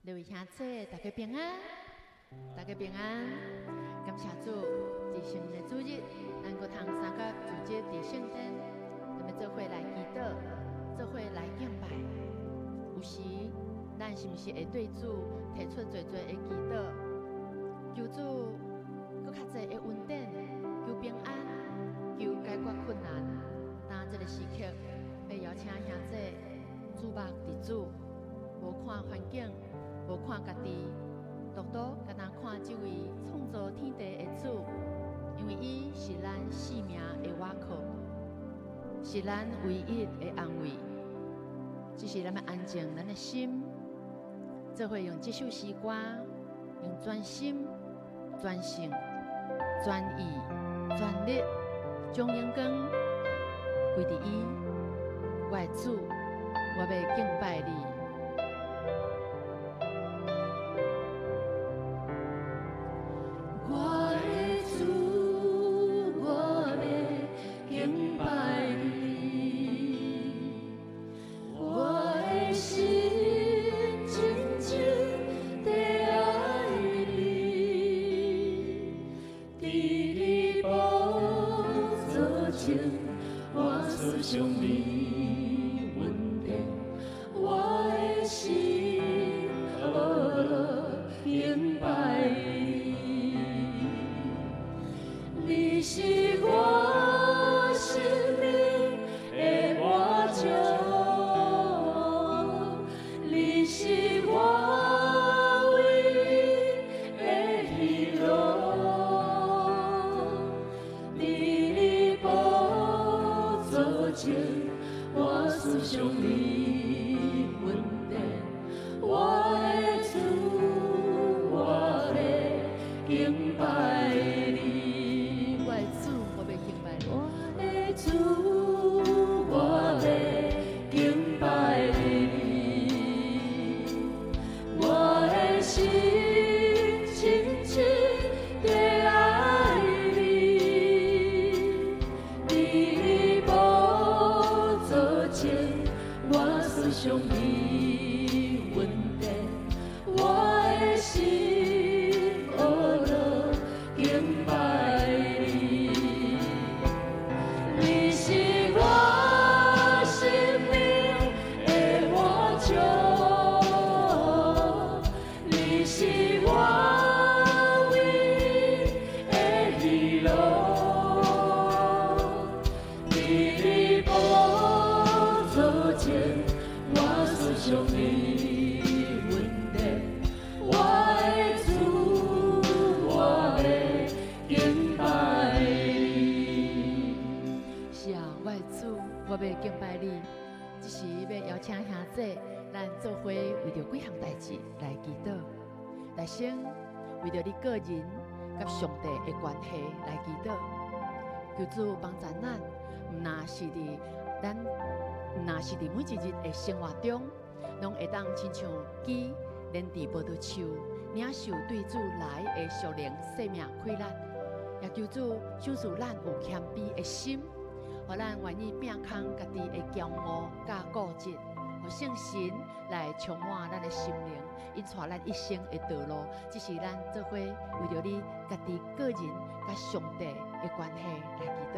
各位兄姊，大家平安，大家平安。感謝主，佇聖靈的主日，咱閣通三個組織佇聖殿，咱欲做伙來祈禱，做伙來敬拜。有時，咱是毋是會對主提出濟濟的祈禱，求主閣較濟的恩典，求平安，求解決困難。當這个時刻，欲邀請兄姊注目佇主，無看環境，無看家己，獨獨干焦看這位創造天地的主，因為伊是咱性命的倚靠，是咱唯一的安慰。只是咱欲安靜咱的心，做伙用這首詩歌，用專心、專性、專意、專力，將榮光歸佇伊。我的主，我欲敬拜你。我的主，我欲敬拜你，我的心真真地愛你，佇你寶座前，我思想你恩典，我的心呵樂敬拜你。你是我生命的倚靠，你是我唯一的喜樂。佇你寶座前，我思想你恩典，我的主，我欲敬拜你。我的主，我欲敬拜你。我的主，我欲敬拜你。我的心深深地愛你，佇你寶座前，我思想你恩典，我的心呵樂敬拜你。你是我生命的倚靠，你是我唯一的喜樂。佇你寶座前，我思想你恩典，我的主，我欲敬拜你。是啊，我的主，我欲敬拜你。這時欲邀請兄姊，咱做伙為著幾項代誌來祈禱。來先為著你個人佮上帝的關係來祈禱，求主幫助咱，毋若是佇每一日的生活中，攏會當親像枝連佇葡萄樹，領受對主來的屬靈生命氣力。也求主賞賜咱有謙卑的心，予咱願意摒空家己的驕傲佮固執，予聖神來充滿咱的心靈，引帶咱一生的道路。這是咱做伙為著你家己個人佮上帝的關係來祈禱。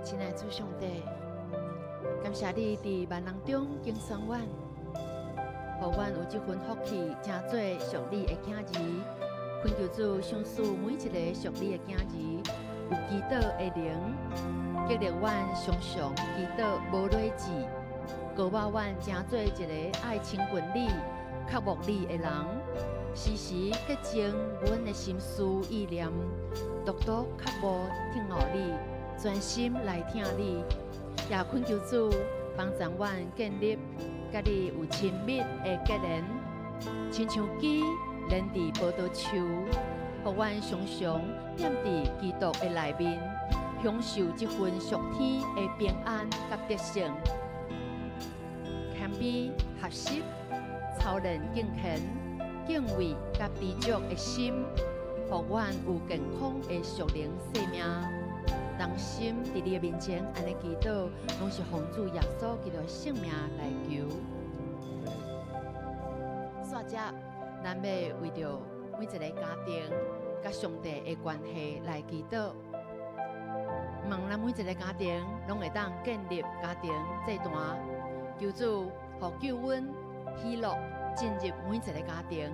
親愛主上帝，感謝你佇萬人中揀選阮，予阮有這份福氣，成做屬你的囝兒。懇求主賞賜每一个屬你的囝兒有祈禱的靈，激勵阮常常祈禱無落止，膏抹阮成做一个愛親近你、渴慕你的人，時時潔淨阮的心思意念，獨獨渴慕聽候你，專心來聽你。也懇求主幫助阮建立佮你有親密的結連，親像枝連佇葡萄樹，予阮常常踮佇基督的內面，享受這份屬天的平安佮得勝。謙卑、學習、操練敬虔、敬畏佮知足的心，予阮有健康的屬靈生命。同心佇你的面前按呢祈禱，攏是奉主耶穌基督的聖名來求。煞接，咱欲為著每一個家庭佮上帝的關係來祈禱。望咱每一個家庭攏會當建立家庭祭壇，求主予救恩、喜樂進入每一個家庭，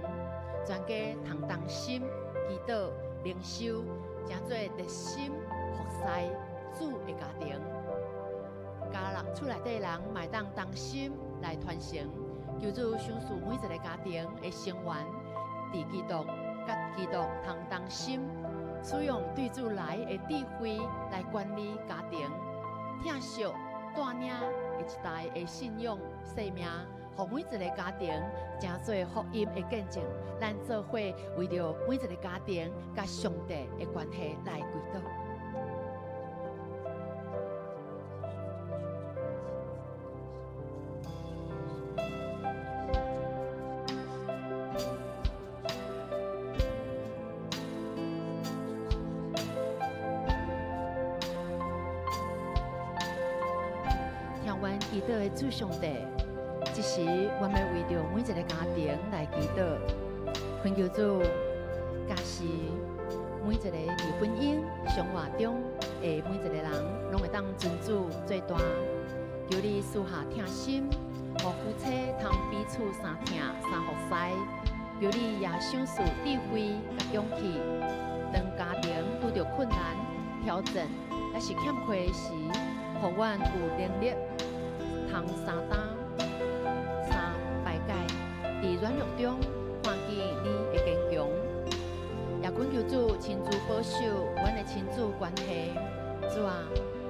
全家通同心祈禱、靈修，成做熱心服侍主的家庭。家人厝內底人嘛會當同心來傳承，求主賞賜每一個家庭的成員，佇基督佮基督通同心，使用對主來的智慧來管理家庭，疼惜帶領下一代的信仰生命，予每一個家庭成做福音的見證。咱做伙為著每一個家庭佮上帝的關係來祈禱。聽阮祈禱的主上帝，這時阮欲為著每一個家庭來祈禱，懇求主加持每一個佇婚姻生活中的每一個人，攏會當尊主做大。求你賜下疼心，予夫妻通彼此相疼相服侍。求你也賞賜智慧佮勇氣，當家庭拄著困難、挑戰，抑是欠缺時，予阮有能力通相擔、相排解，佇軟弱中看見你的堅強。也懇求主親自保守阮的親子關係。主啊，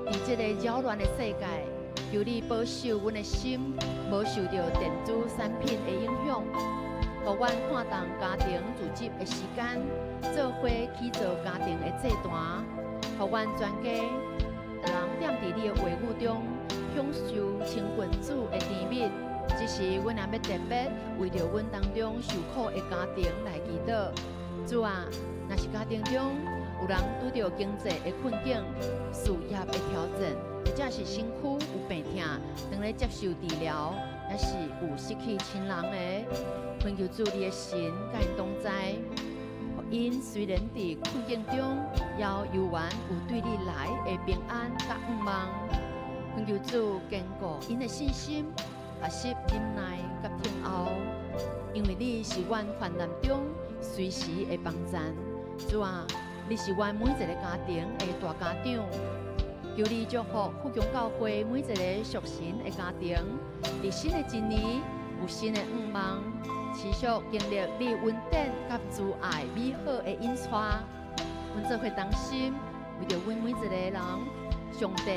佇這个擾亂的世界，求你保守阮的心，無受著電子產品的影響，予阮看重家庭組織的時間，做伙起造家庭的祭壇，予阮全家人踮佇你的話語中，享受親近主的甜蜜。這時，阮也欲特別為著阮當中受苦的家庭來祈禱。主啊，若是家庭中有人拄著經濟的困境、事業的挑戰，或者是身軀有病痛，當咧接受治療，抑是有失去親人的，懇求主你的神佮𪜶同在，予𪜶雖然佇困境中，也猶原有對你來的平安佮向望。懇求主堅固𪜶的信心，學習忍耐佮等候，因為你是阮患難中隨時的幫贊。主啊，你是阮每一個家庭的大家長，求你祝福富強教會每一個屬神的家庭，佇新的一年有新的向望，持續經歷你恩典佮慈愛美好的引帶。阮做伙同心，為著阮每一個人，上帝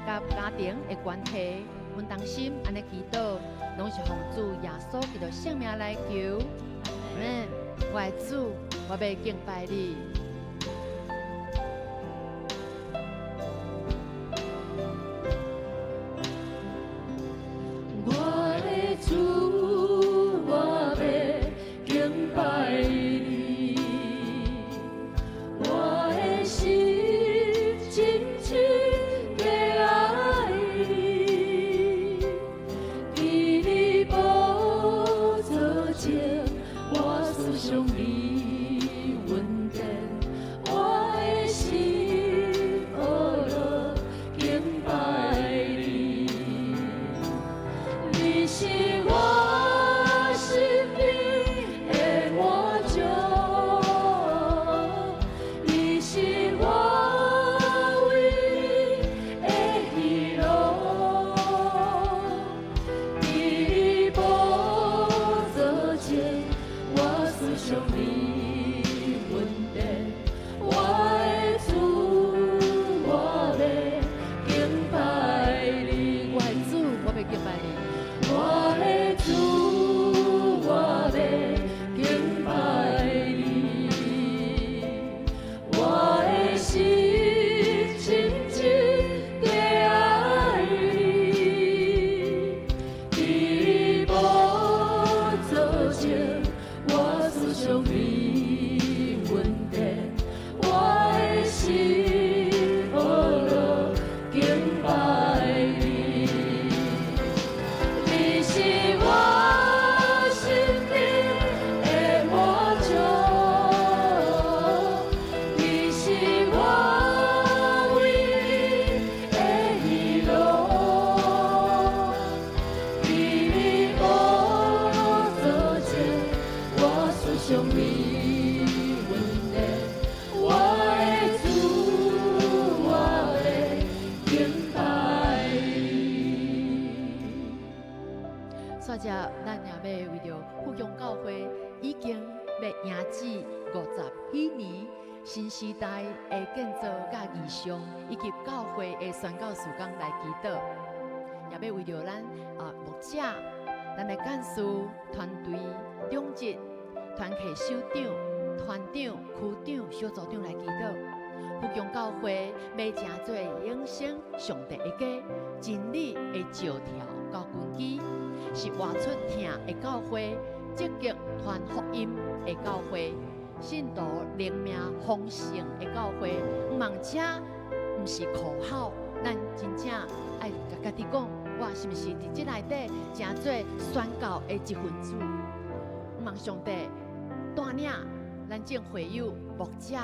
佮家庭的關係，阮同心按呢祈禱，攏是奉主耶穌基督聖名來求。阿們。我的主，我欲敬拜你。我的主，我欲敬拜你，我的心深深的愛你，佇你寶座前，我思想你恩典。接，咱也欲為著富強教會已經欲迎接50禧年新時代的建造佮異象，以及教會的宣教事工來祈禱，也欲為著咱牧者、咱的幹事團隊、長執、團契首長、團長、區長、小組長來祈禱。富強教會欲成做永生上帝的家，真理的石柱佮根基，是活出疼的教會，積極傳福音的教會，信徒靈命豐盛的教會。毋茫這毋是口號，咱真正愛共家己講，我是毋是佇這內底成做宣教的一份子？毋茫上帝帶領咱眾會友、牧者、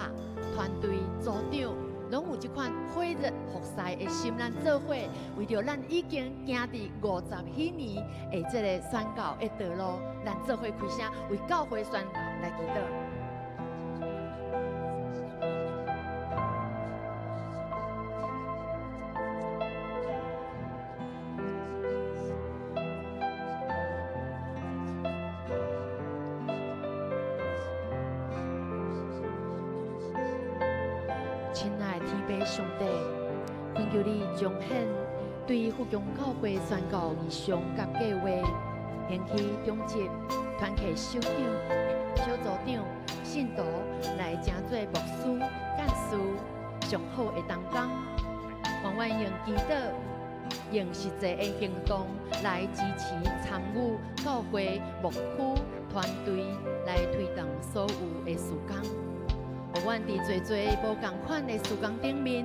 團隊、組長，攏有這款火熱服侍的心，咱做伙為著咱已經行佇50禧年的這个宣教的道路，咱做伙開聲為教會宣教來祈禱。親愛的天父上帝，懇求你彰顯對富強教會宣教異象佮計劃，興起長執、團契首長、小組長、信徒來成做牧師、幹事上好的同工，願阮用祈禱、用實際的行動來支持參與教會牧區團隊來推動所有的事工。予阮佇濟濟無仝款的事工頂面，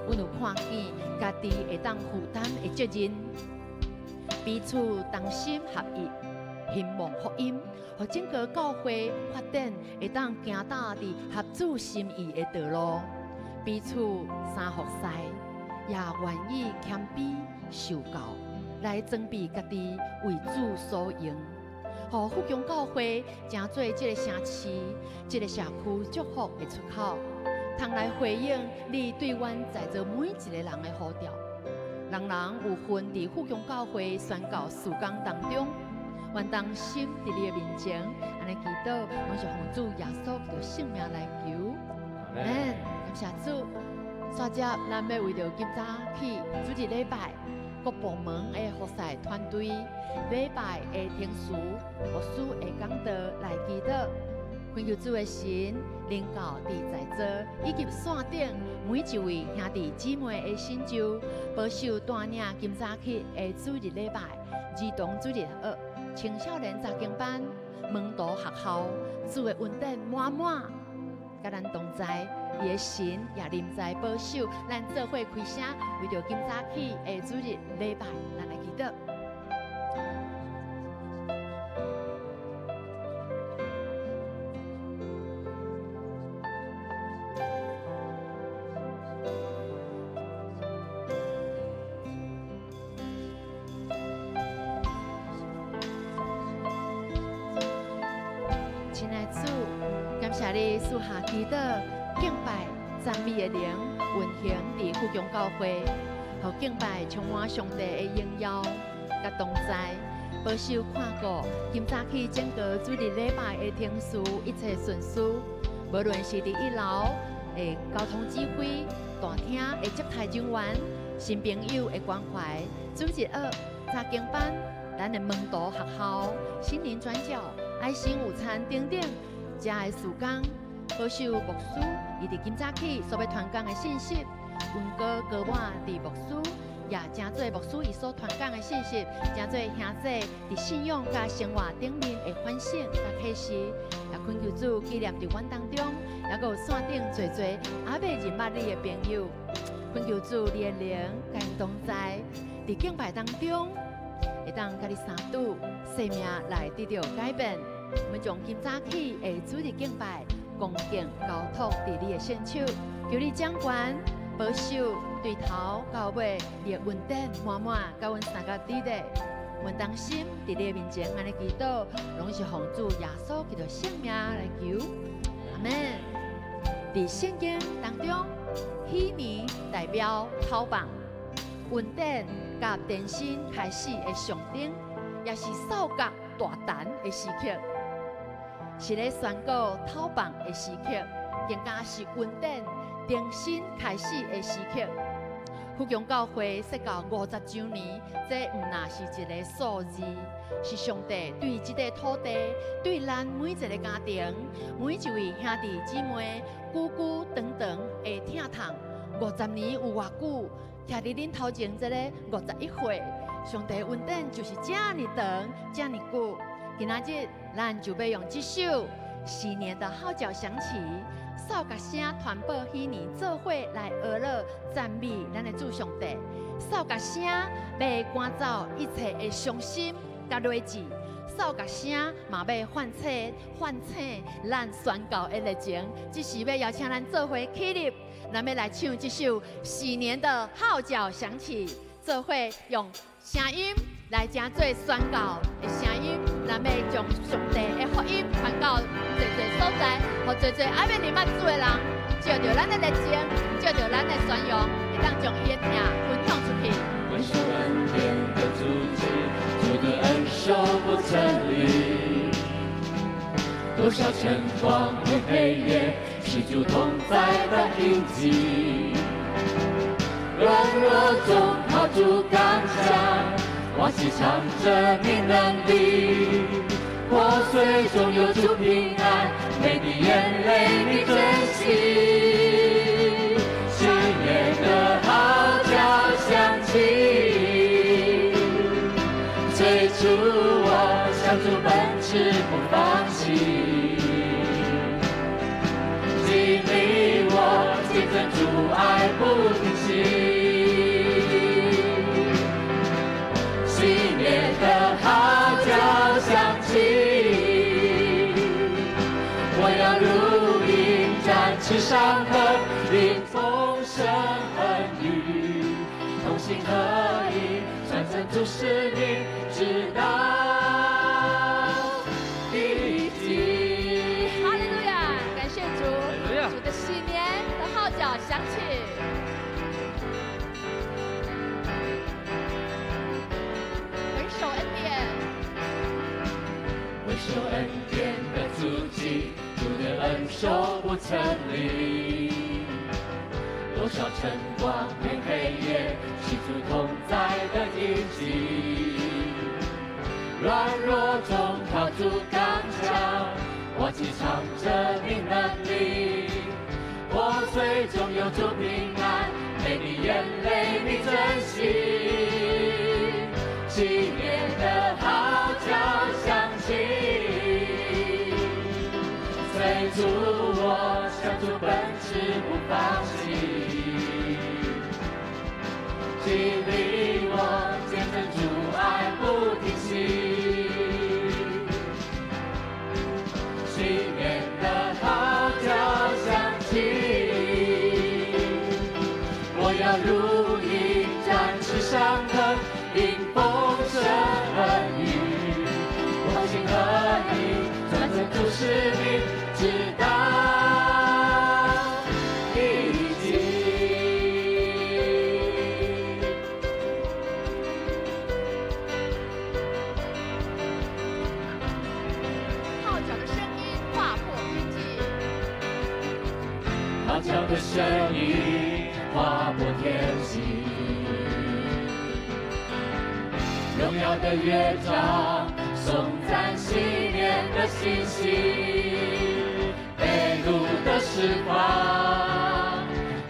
阮有看見家己會當負擔的責任，彼此同心合意，興旺福音，予整个教會發展會當行踏佇合主心意的道路，彼此相服侍，也願意謙卑受教，來裝備家己為主所用。予富強教會成做這个城市、這个社區祝福的出口，通來回應你對阮在座每一个人的呼召。人人有份佇富強教會宣教事工當中，願同心佇你的面前，按呢祈禱，攏是奉主耶穌基督聖名來求。阿們，感謝主。煞接，咱欲為著今早起主日禮拜各部門的服侍團隊、禮拜的聽書、牧師的講道來祈禱，懇求主的神臨到佇在座以及線頂每一位兄弟姊妹的神召，保守帶領今早起的主日禮拜、兒童主日學、青少年查經班、門徒學校，主的恩典滿滿，佮咱同在。伊的神也臨在保守，咱做伙開聲，為著今早起的主日禮拜，咱來祈禱。親愛主，感謝你賜下祈禱、敬拜、讚美的靈運行佇富強教會，予敬拜充滿上帝的榮耀佮同在，保守看顧今早起整个主日禮拜的程序一切順遂，無論是佇一樓的交通指揮、大廳的接待人員、新朋友的關懷、主日學、查經班、咱的門徒學校、心靈轉角、愛心午餐等等，遮的事工，保守牧師伊佇今早起所欲傳講的信息，恩膏膏抹佇牧師，也成做牧師伊所傳講的信息，成做兄弟佇信仰佮生活頂面的反省佮啟示，也懇求主紀念佇阮當中，猶閣有線頂濟濟猶未認捌你的朋友，懇求主你的靈佮𪜶同在，佇敬拜當中，會當佮你相拄，生命來得著改變。我們將今早起的主日敬拜恭敬交託佇你的聖手，求你掌權保守，對頭到尾，你的恩典滿滿，佮阮相佮佇咧。阮同心佇你的面前按呢祈禱，攏是奉主耶穌基督聖名來求，阿們。佇聖經當中，禧年代表頭放，恩典佮更新開始的象徵，也是掃角大陳的時刻，是咧宣告透放的時刻，更加是恩典重新開始的時刻。福強教會設教50周年，這毋若是一个數字，是上帝對這个土地、對咱每一个家庭、每一位兄弟姊妹久久長長的疼痛。50年有偌久？徛佇恁頭前這个51歲，上帝恩典就是遮爾長、遮爾久。今仔日咱就欲用這首禧年的號角響起，掃角聲傳報禧年，做伙來呵咾讚美咱的主上帝。掃角聲欲趕走一切的傷心佮累積，掃角聲嘛欲喚醒咱宣告的熱情。這時欲邀請咱做伙起立，咱欲來唱這首禧年的號角響起，做伙用聲音來成做宣告的聲音，咱欲將上帝的福音傳到濟濟所在，予濟濟猶未認捌主的人，藉著咱的熱情，藉著咱的宣揚，會當將伊的疼分享出去。回首恩典的足跡，主的恩手不曾離。多少晨光與黑夜，是主同在的印記。軟弱中靠主剛強，我是唱著你能力。破碎中有主平安，每滴眼淚你珍惜。禧年的號角響起，催促我向主奔馳不放棄。激勵我見證主愛不停息。禧年的號角響起，我要如鷹展翅上騰，迎風聲恩雨，同心合意，傳承主使命，直到地極。哈利路亞，感謝主，主的禧年的號角響起。回首恩典，回首恩典的足跡，主的恩手不曾離。多少晨光與黑夜，是主同在的印記。軟弱中靠主剛強，我既唱著你能力。破碎中有主平安，每滴眼淚你珍惜。禧年的號角響起，催促我向主奔馳不放棄。激勵我見證主愛不停息。禧年的號角響起，我要如鷹展翅上騰，迎風聲恩雨，同心合意，傳承主使命，直到地極。號角的聲音劃破天際，號角的聲音劃破天際，榮耀的樂章頌讚禧年的信息，被擄的釋放，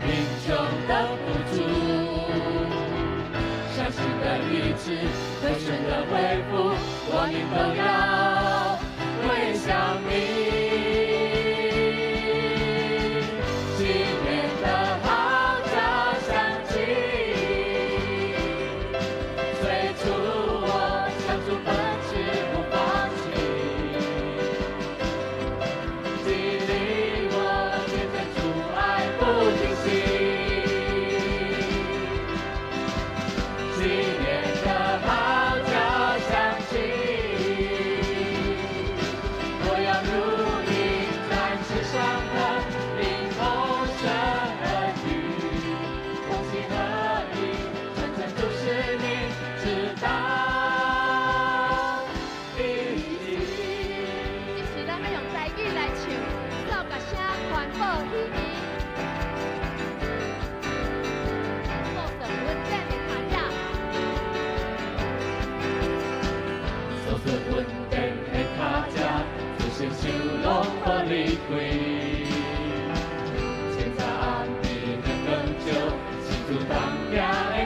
貧窮的富足，傷心的醫治，虧損的恢復，我靈都要歸向你。禧年的號角響起，催促我向主奔馳不放棄。激勵我見證主愛不停息。禧年的號角響起，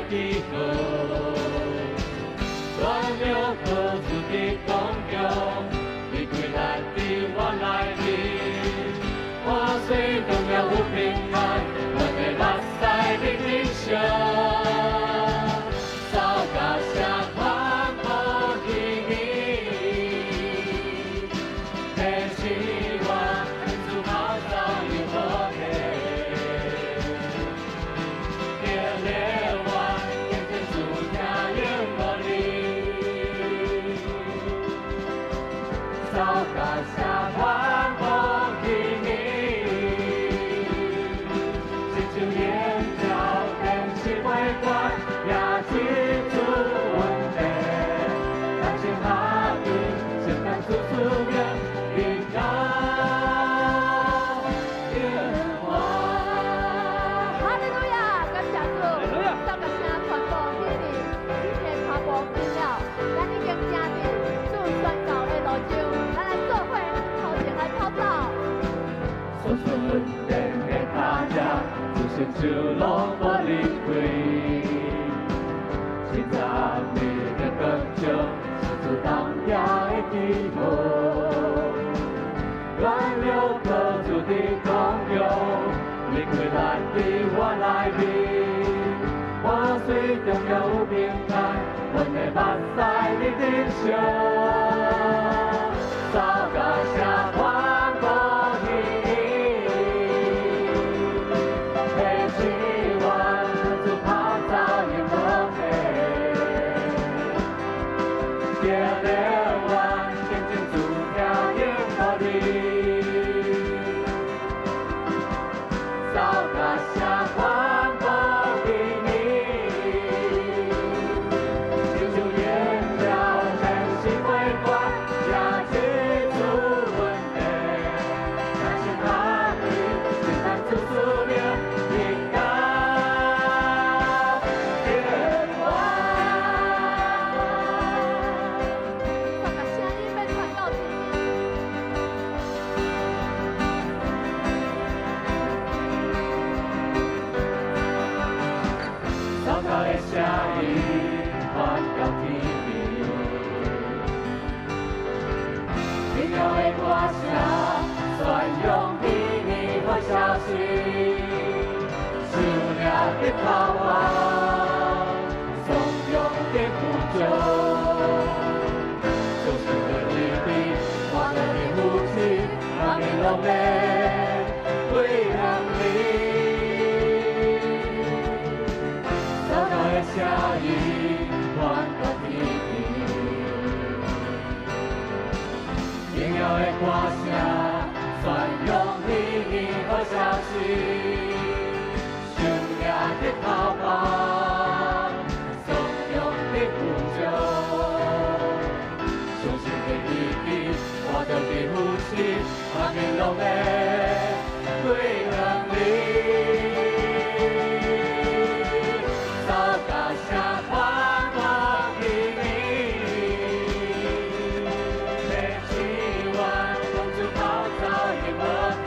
记号。软弱靠主的刚强，你开力伫我内面。我虽中了有平安，我的目屎日日笑。扫甲声传播彼暝，提醒我主跑走又无退。激励我坚坚主听永无离。扫甲声传播彼暝，亲像烟照电视袂关，也一出问题。同心合意，承担主使命，直到永远。哈利路亚，感謝主，掃甲聲傳播彼暝，你的腳步緊了，咱已經行佇主宣告的路上，咱來做伙頭前來跑走。所說恩典的腳跡，主成就攏無離開。真讚美的歌唱，是主當夜的記號。軟弱靠主的剛強，你開力佇我內面。我雖中了有平安，阮的目屎日日笑。掃甲聲傳播彼暝，提醒我主跑走永無退。激勵我堅堅主聽永無離。掃甲聲傳播彼暝，親像煙照電視袂關，也一出問題。同心合意，承擔主使命，直到永遠。掃甲聲音欲傳到天邊。禱告的聲音傳到天邊，榮耀的歌聲宣揚彼暝好消息，受領的盼望，頌揚的呼召，相信的意志，看到的呼吸，阿弥攏要歸向你。禱告的聲音傳到天邊，榮耀的歌聲宣揚彼暝好消息，受領的盼望，頌揚的呼召，相信的意志，看到的呼吸，阿弥攏會歸向你。禱告聲傳播彼暝，提醒我當主跑走永無退。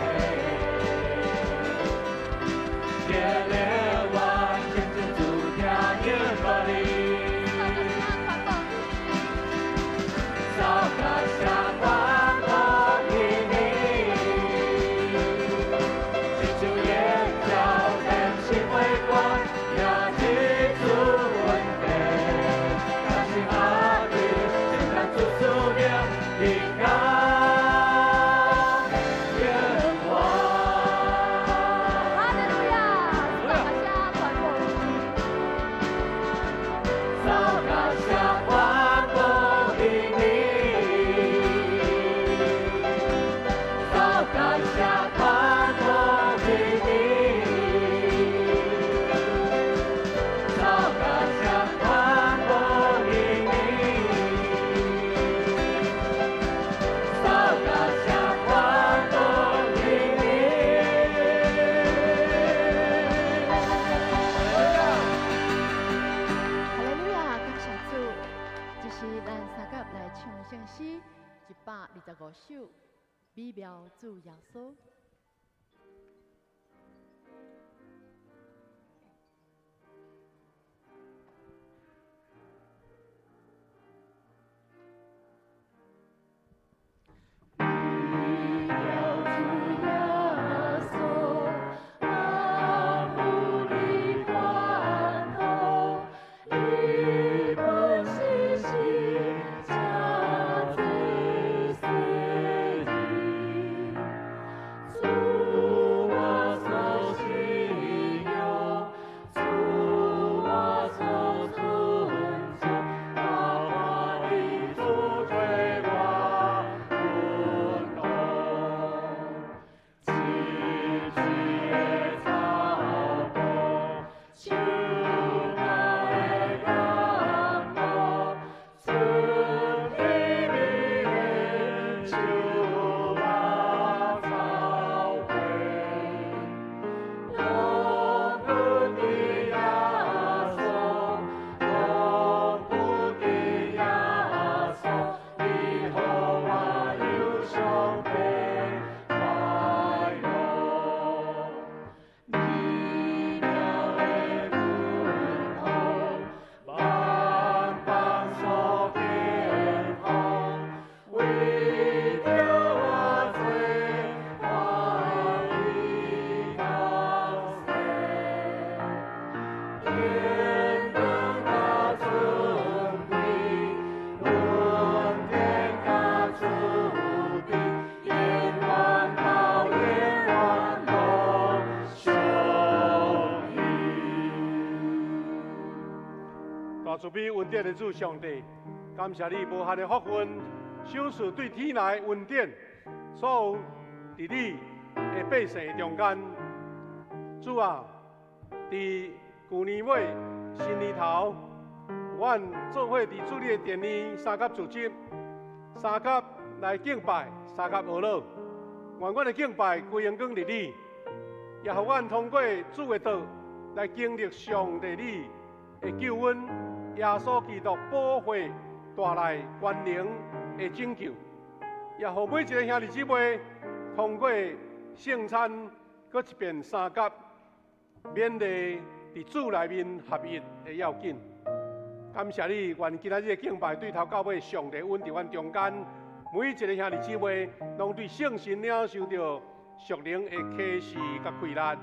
激勵我堅堅主聽永無離。掃甲聲傳播彼暝，禱告聲傳播彼暝，親像煙照電視袂關，也一出問題。同心合意，承擔主使命，直到永遠。哈利路亞，掃甲聲傳播彼暝。禱告聲傳播彼暝，禱告聲傳播彼暝，禱告聲傳播彼暝，禱告聲傳播彼暝。哈利路亞，感謝主，這是咱三甲來唱聖詩125首，美妙主耶穌。大慈悲恩典的主上帝，感謝你無限的福分，賞賜對天來恩典，所有佇你的百姓中間，主啊，佇舊年尾、新年頭，阮做伙佇主你的殿裡相佮組織，相佮來敬拜，相佮學樂。願阮的敬拜歸榮光佇你，也予阮通過主的道來經歷上帝你的救恩，耶穌基督寶血帶來權能的拯救，也予每一个兄弟姊妹通過聖餐，閣一遍相佮勉勵佇主內面合一的要緊。感謝你，願今仔日的敬拜對頭到尾，上帝穩佇阮中間，每一个兄弟姊妹攏對聖神領受著屬靈的啟示佮開力。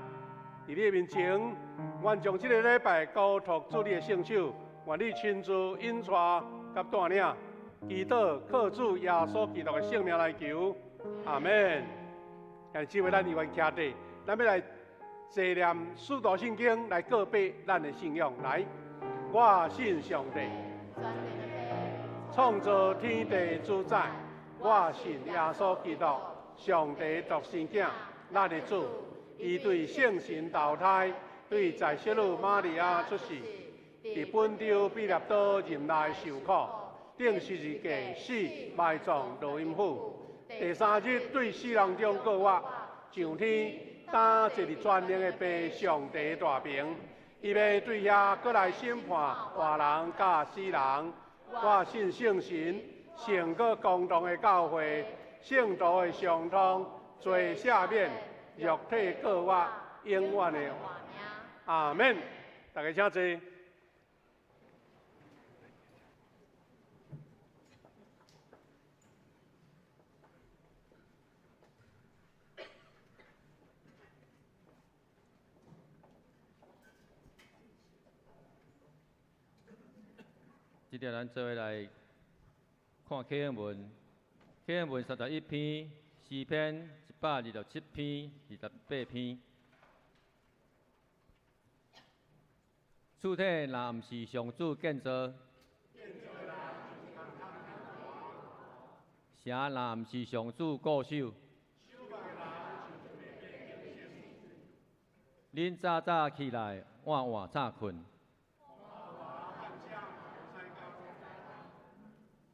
佇你的面前，願將這个禮拜交託主你的聖手，願你親自引帶佮帶領，祈禱靠主耶穌基督的聖名來求，阿們。兄弟姊妹，咱依願徛佇，咱欲來齊念使徒信經來告白咱的信仰。來，我信上帝，創造天地主宰，我信耶穌基督，上帝獨生囝，咱的主。伊對聖神投胎，對在聖女瑪利亞出世，佇本丟彼拉多任內受苦，釘十字架死，埋葬落陰府。第三日對死人中復活，上天，擔坐佇全能的父上帝大爿。伊欲對遐閣來審判活人佮死人。我信聖神，聖閣公同的教會，聖徒的相通，罪赦免。肉體復活，永遠的活。阿們，大家請坐。這條咱做伙來看啟應文，啟應文31篇，詩篇127篇，28篇。厝體若毋是上主建造，城若毋是上主固守，恁早早起來，晚晚早睏。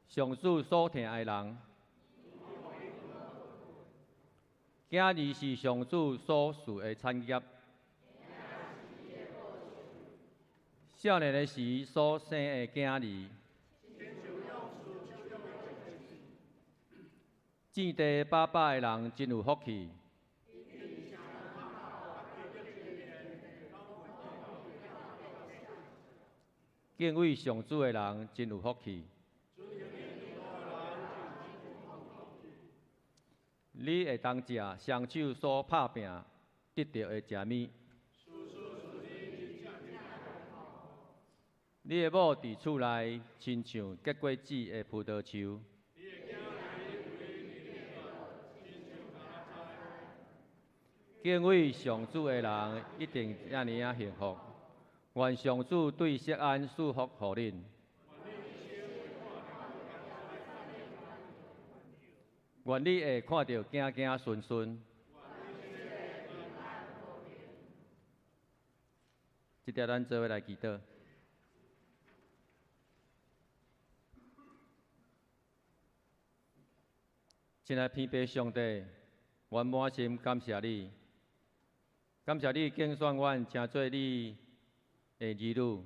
上主所疼愛的人，囝兒是上主所賜的產業。少年的時所生的囝兒，種地飽飽的人真有福氣。敬畏上主的人真有福氣。你會當食雙手所拍拚得著的食物。你的某佇厝內，親像結果子的葡萄樹。敬畏上主的人一定遮爾仔幸福。願上主對錫安賜福予恁。願你會看著子子孫孫。這條咱做伙來祈禱。親愛天父上帝，阮滿心感謝你，感謝你揀選阮成做你的兒女，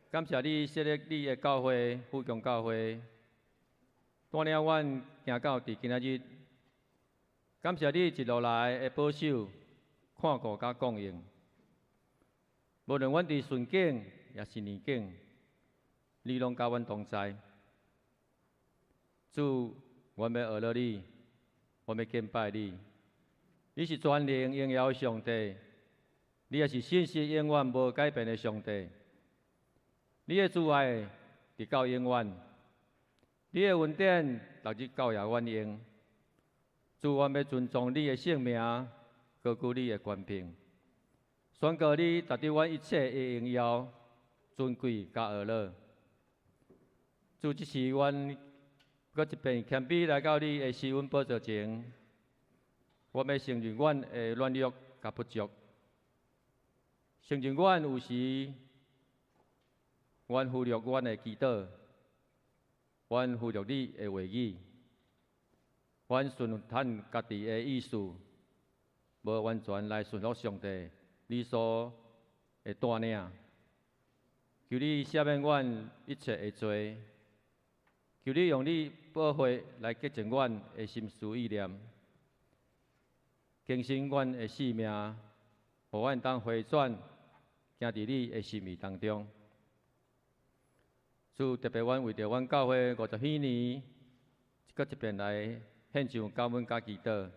感謝你設立你的教會，富強教會，帶領阮行到佇今仔日。感謝你一路來的保守、看顧佮供應。無論阮佇順境抑是逆境，你攏佮阮同在。主，阮欲學樂你，阮欲敬拜你。你是全能榮耀的上帝，你也是信實永遠無改變的上帝。你的慈愛直到永遠，你的恩典逐日到夜阮用。主，阮欲尊崇你的聖名，高舉你的權柄，宣告你值得阮一切的榮耀，尊贵佮呵咾。主，这时阮阁一遍谦卑来到你的施恩宝座前，我欲承认阮的软弱佮不足，承认阮有时阮忽略阮的祈祷，阮忽略你的话语，阮顺趁家己的意思，无完全来顺服上帝你所的带领。求你赦免阮一切的罪，求你用你宝血来洁净阮的心思意念，更新阮的性命，予阮当回转，行伫你的心意当中。主，特别阮为著阮教会50禧年，阁一遍来献上感恩佮祈祷。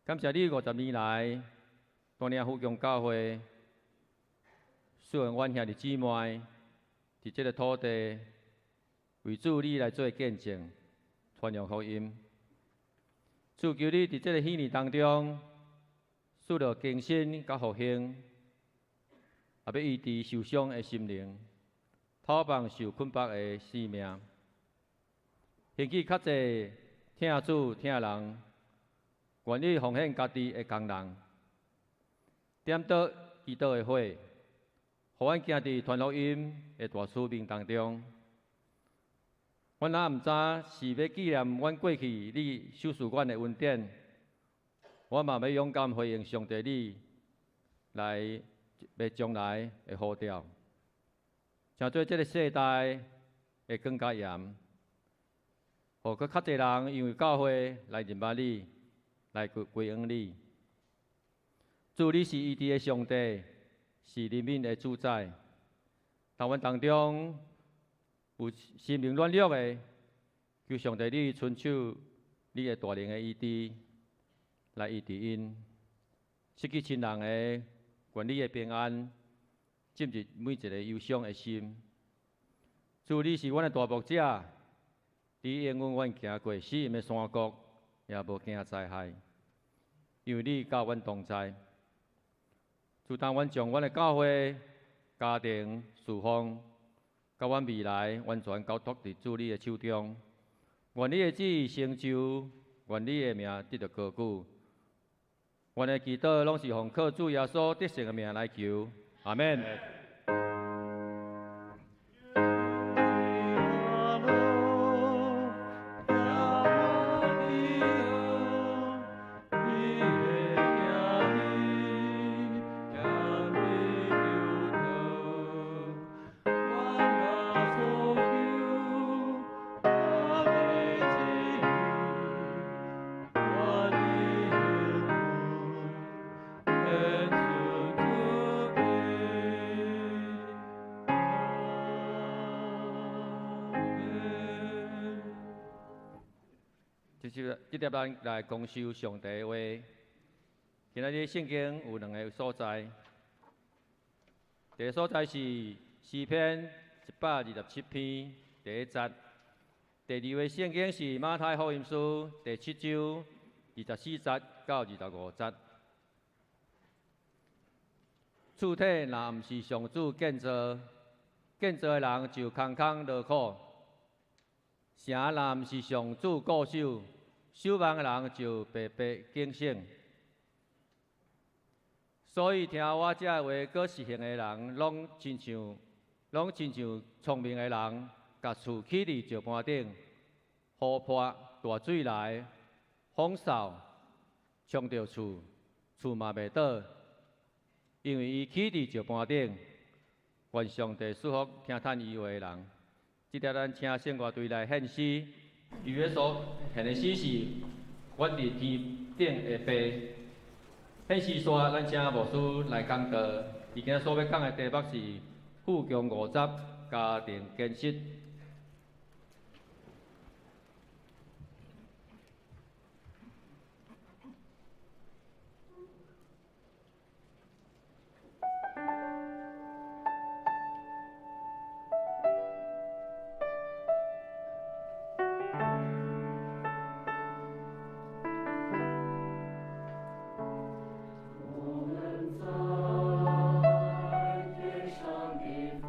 感谢你50年来带领富强教会，赐予阮兄弟姊妹伫这个土地为主你来做见证，传扬福音。主，求你伫这个禧年当中，赐予更新佮复兴，也欲医治受伤的心灵，透放受捆绑的生命，兴起较济疼主疼人，愿意奉献家己的工人，点著祈祷的火，予阮行伫传福音的大使命当中。阮也毋知是欲纪念阮过去你赏赐阮的恩典，我嘛欲勇敢回应上帝你来欲将来的呼召，成做这个世代的光佮盐，予阁较济人因为教会来认捌你，来归归向你。主，你是医治的上帝，是怜悯的主宰。当阮当中有心灵软弱的，求上帝你伸手，你的大能的医治来医治𪜶，失去亲人的，愿你的平安进入每一个忧伤的心。主，你是阮的大牧者，你应允阮行过死荫的山谷，也无惊灾害，因为你佮阮同在。主，当阮将阮的教会、家庭、事奉，佮阮未来完全交托伫主你的手中，愿你的旨意成就，愿你的名得著高举。阮的祈祷拢是奉靠主耶稣得胜的名来求，阿们。这粒咱来公修上帝的话。今仔日圣经有两个所在，第一个所在是诗篇127篇第一节，第二个圣经是马太福音书第7章24节到25节。厝体若毋是上主建造，建造的人就空空劳苦；城若毋是上主固守，守望的人就白白警醒。所以听我这话阁实行的人，拢亲像聪明的人，共厝起伫石盘顶，雨泼大水来，风扫冲著厝，厝嘛袂倒，因为伊起伫石盘顶。愿上帝赐福听叹伊话的人。这条咱请圣乐队来献诗。伊咧所献的诗是阮伫天顶的父。献诗煞，咱请牧师来讲道。伊今仔所欲讲的题目是富强50家庭坚实。我们在天上的父。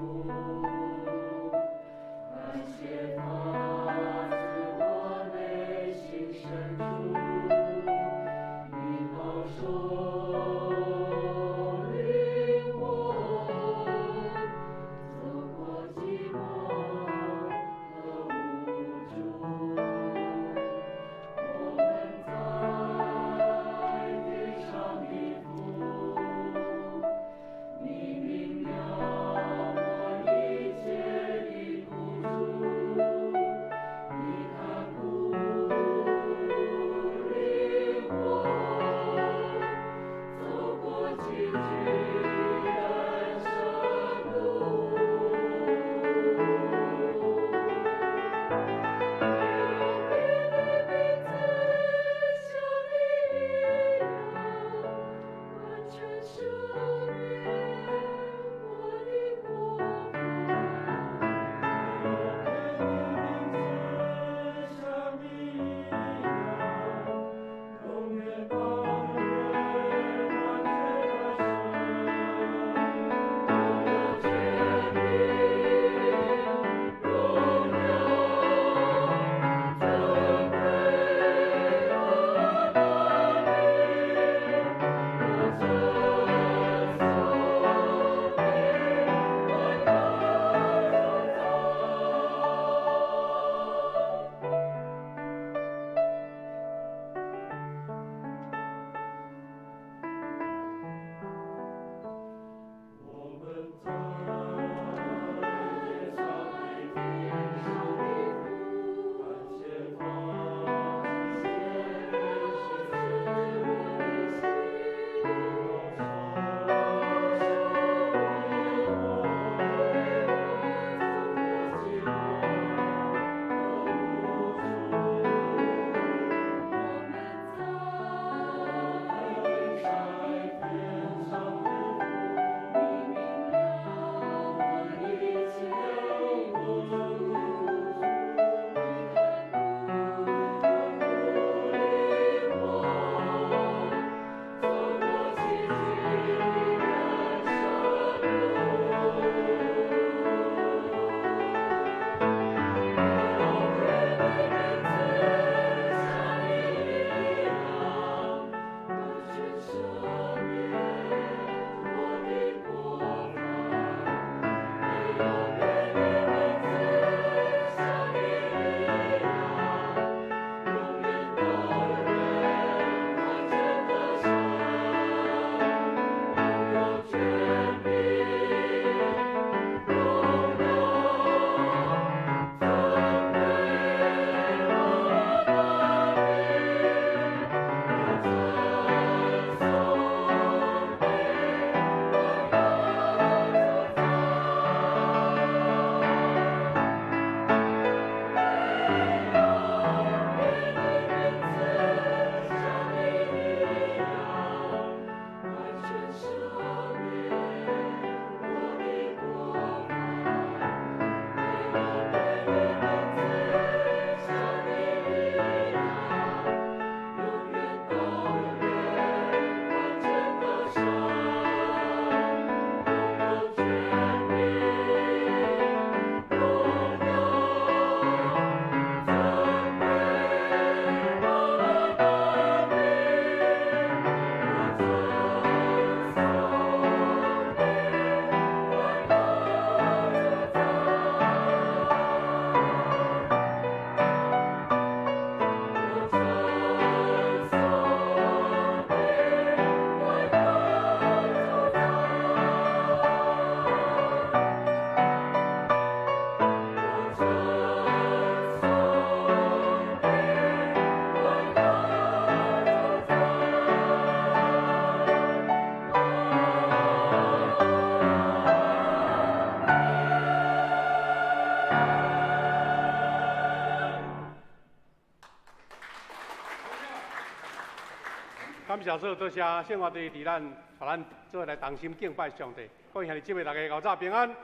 感謝主，多謝聖華弟佇咱，予咱做伙來同心敬拜上帝。各位兄弟姊妹，大家𠢕早平安。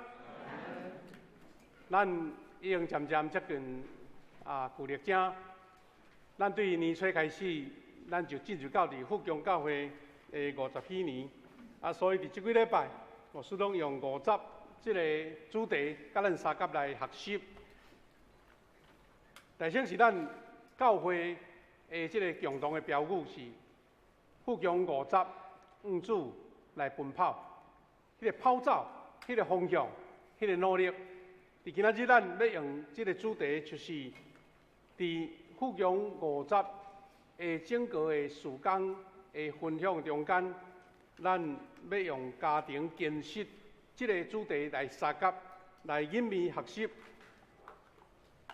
咱已經漸漸接近舊曆正，咱對年初開始，咱就進入到佇富強教會的五十禧年。所以佇這幾禮拜，牧師攏用五十這個主題，佮咱相佮來學習。大先是咱教會的這個共同的標語是富強五十，向主來奔跑。彼個跑走，彼個方向，彼個努力。佇今仔日咱欲用這個主題，就是佇富強五十的整個的事工的分享中間，咱欲用家庭堅實這個主題來相佮來引導學習。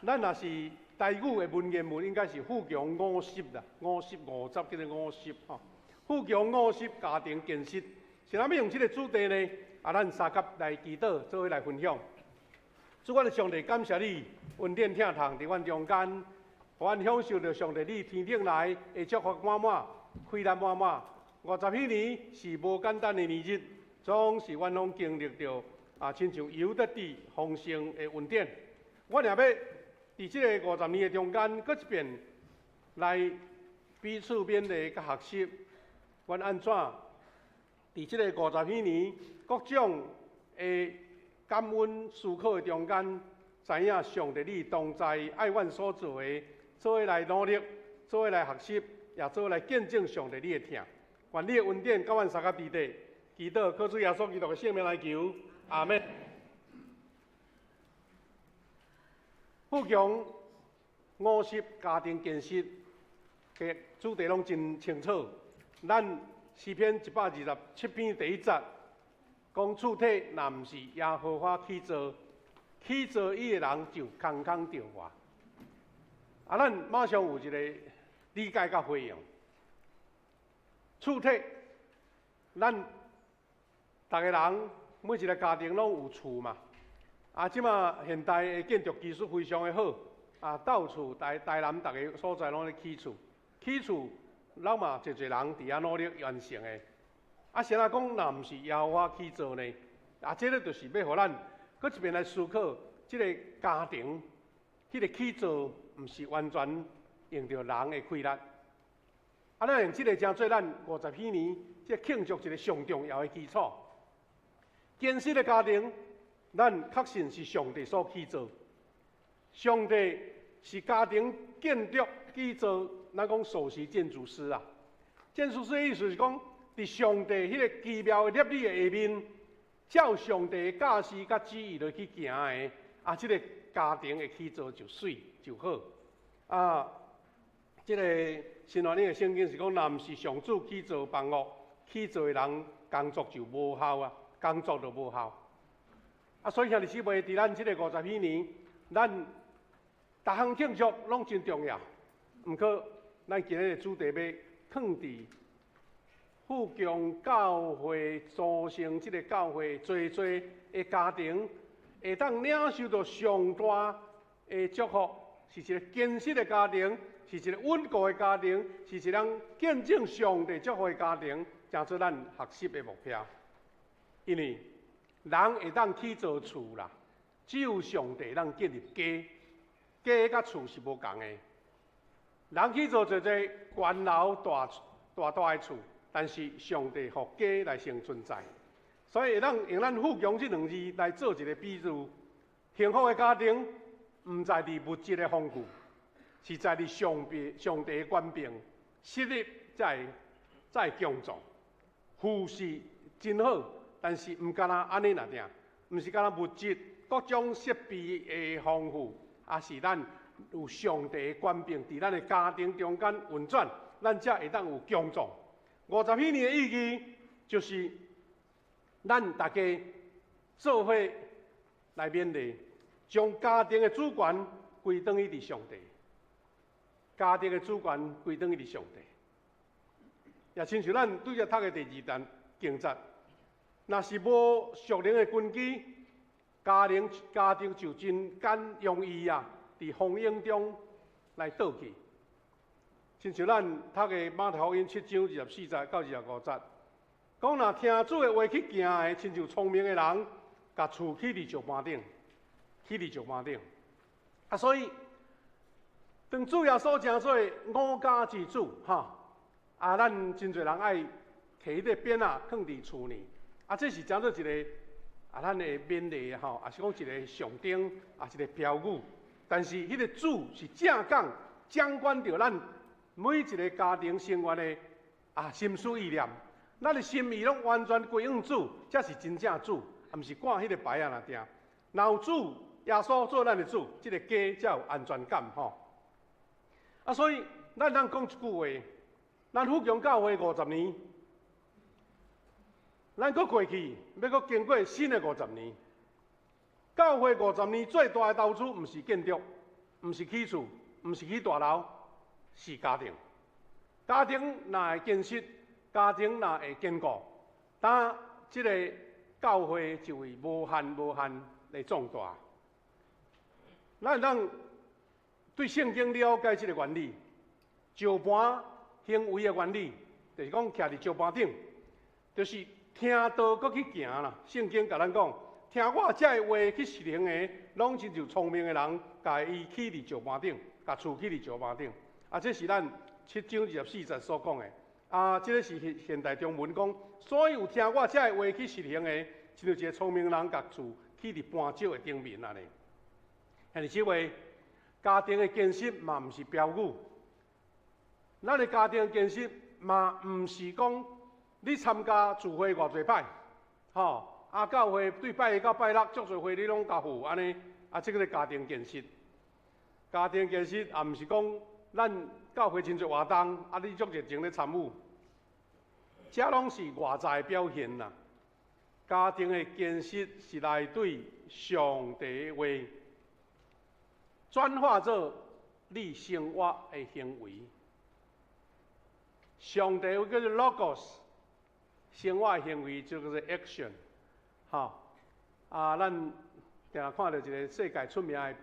咱若是台語的文言文，應該是富強五十啦，五十五十叫做五十吼。富強五十家庭堅實，是啥物用這個主題呢？咱相佮來祈禱，做伙來分享。主，阮的上帝，感謝你恩典疼痛佇阮中間，予阮享受著上帝你天頂來的祝福滿滿，開力滿滿。五十禧年是無簡單的年日，總是阮攏經歷著親像油得地豐盛的恩典。阮也欲佇這個五十年的中間，閣一遍來彼此勉勵佮學習，阮按怎佇這個五十禧年各種的感恩思考的中間，知影上帝你同在，愛阮所做的，做伙來努力，做伙來學習，也做伙來見證上帝你的疼。願你的恩典佮阮相佮佇底，祈禱靠主耶穌基督的聖名來求，阿們。富強五十家庭建設的主題攏真清楚。咱詩篇127篇第一節講，厝體若毋是耶和華起造，起造伊的人就空空著活。咱馬上有一個理解佮回應。厝體，咱逐个人每一個家庭攏有厝嘛。這馬現代的建築技術非常的好，到處台南逐个所在攏咧起厝，起厝，攏嘛濟濟人佇遐努力完成的。啥人講若毋是耶和華起造呢？這个就是欲予咱閣一遍來思考，這个家庭，彼个起造，毋是完全用著人的氣力。咱用這个成做咱五十禧年這個慶祝一個上重要的基礎。堅實的家庭，咱確信是上帝所起造。上帝是家庭建築起造，咱講首席建築師啊。建築師的意思是講，佇上帝彼个奇妙的攝理的下面，照上帝的教示佮旨意落去行的，這个家庭的起造就媠就好。這個新約的聖經是講，若毋是上主起造房屋，起造的人工作就無效啊，工作就無效。所以兄弟姊妹，佇咱這個五十禧年，咱逐項慶祝攏真重要。毋過，咱今日的主題欲放佇富強教會組成這個教會濟濟的家庭，會當領受著上大的祝福，是一個堅實的家庭，是一個穩固的家庭，是一個見證上帝祝福的家庭，成做咱學習的目標。因為人會當起造厝啦，只有上帝當建立家，家佮厝是無仝的。人起造濟濟懸樓大大大的厝，但是上帝予家來先存在，所以會當用咱富強這兩字來做一個比喻。幸福的家庭，毋在佇物質的豐富，是在佇上帝的權柄，實力才會強壯。富是真好，但是毋干焦按呢爾爾，毋是干焦物質各種設備的豐富，抑是咱有上帝的權柄佇咱的家庭中間運轉，咱才會當有強壯。五十禧年的意義，就是咱大家做伙來勉勵，將家庭的主權歸轉去佇上帝。家庭的主權歸轉去佇上帝。也親像咱拄才讀的第二段經節，若是無屬靈的根基，家庭就真簡容易啊，佇風湧中來倒去。親像咱讀的馬太福音七章24節到25節，講若聽主的話去行的，親像聰明的人，共厝起佇石盤頂，起佇石盤頂。啊，所以當主耶穌成做五家之主，吼，啊，咱真濟人愛提彼个鞭仔囥佇厝呢，啊，這是成做一个啊，咱的勉勵吼，也是講一个象徵，啊，一个標語。但是彼个主是正講掌管著咱每一个家庭成員的啊心思意念，咱的心意攏完全歸向主，才是真正主，啊，毋是掛彼个牌仔爾定。若有主耶穌做咱的主，這个家才有安全感吼。啊，所以咱通講一句話，咱富強教會五十年，咱閣過去，欲閣經過新的五十年。教會五十年最大的投資，毋是建築，毋是起厝，毋是起大樓，是家庭。家庭若會堅實，家庭若會堅固，當這个教會就會無限無限的壯大。咱通對聖經了解這个原理，石盤行為的原理，就是講徛佇石盤頂，就是聽道閣去行啦。聖經共咱講，聽我這个話去實行的，攏親像聰明的人，共伊起佇石盤頂，共厝起佇石盤頂。啊，這是咱七章二十四節所講的。啊，這个是現現代中文講，所以有聽我這个話去實行的，親像一个聰明人，共厝起佇磐石的頂面按呢。兄弟姊妹，家庭的堅實嘛，毋是標語。咱的家庭堅實嘛，毋是講你參加聚會偌濟擺，吼，啊，教會對拜一到拜六，足濟會你攏共赴按呢，啊，這个家庭堅實。家庭堅實也毋是講咱教會真濟活動，啊，你足熱情咧參與，這攏是外在表現啦。家庭的堅實是來對上帝的話轉化做你生活的行為。上帝話叫做 logos，生活的行為就叫做 action。吼，啊，咱定定看著一个世界出名的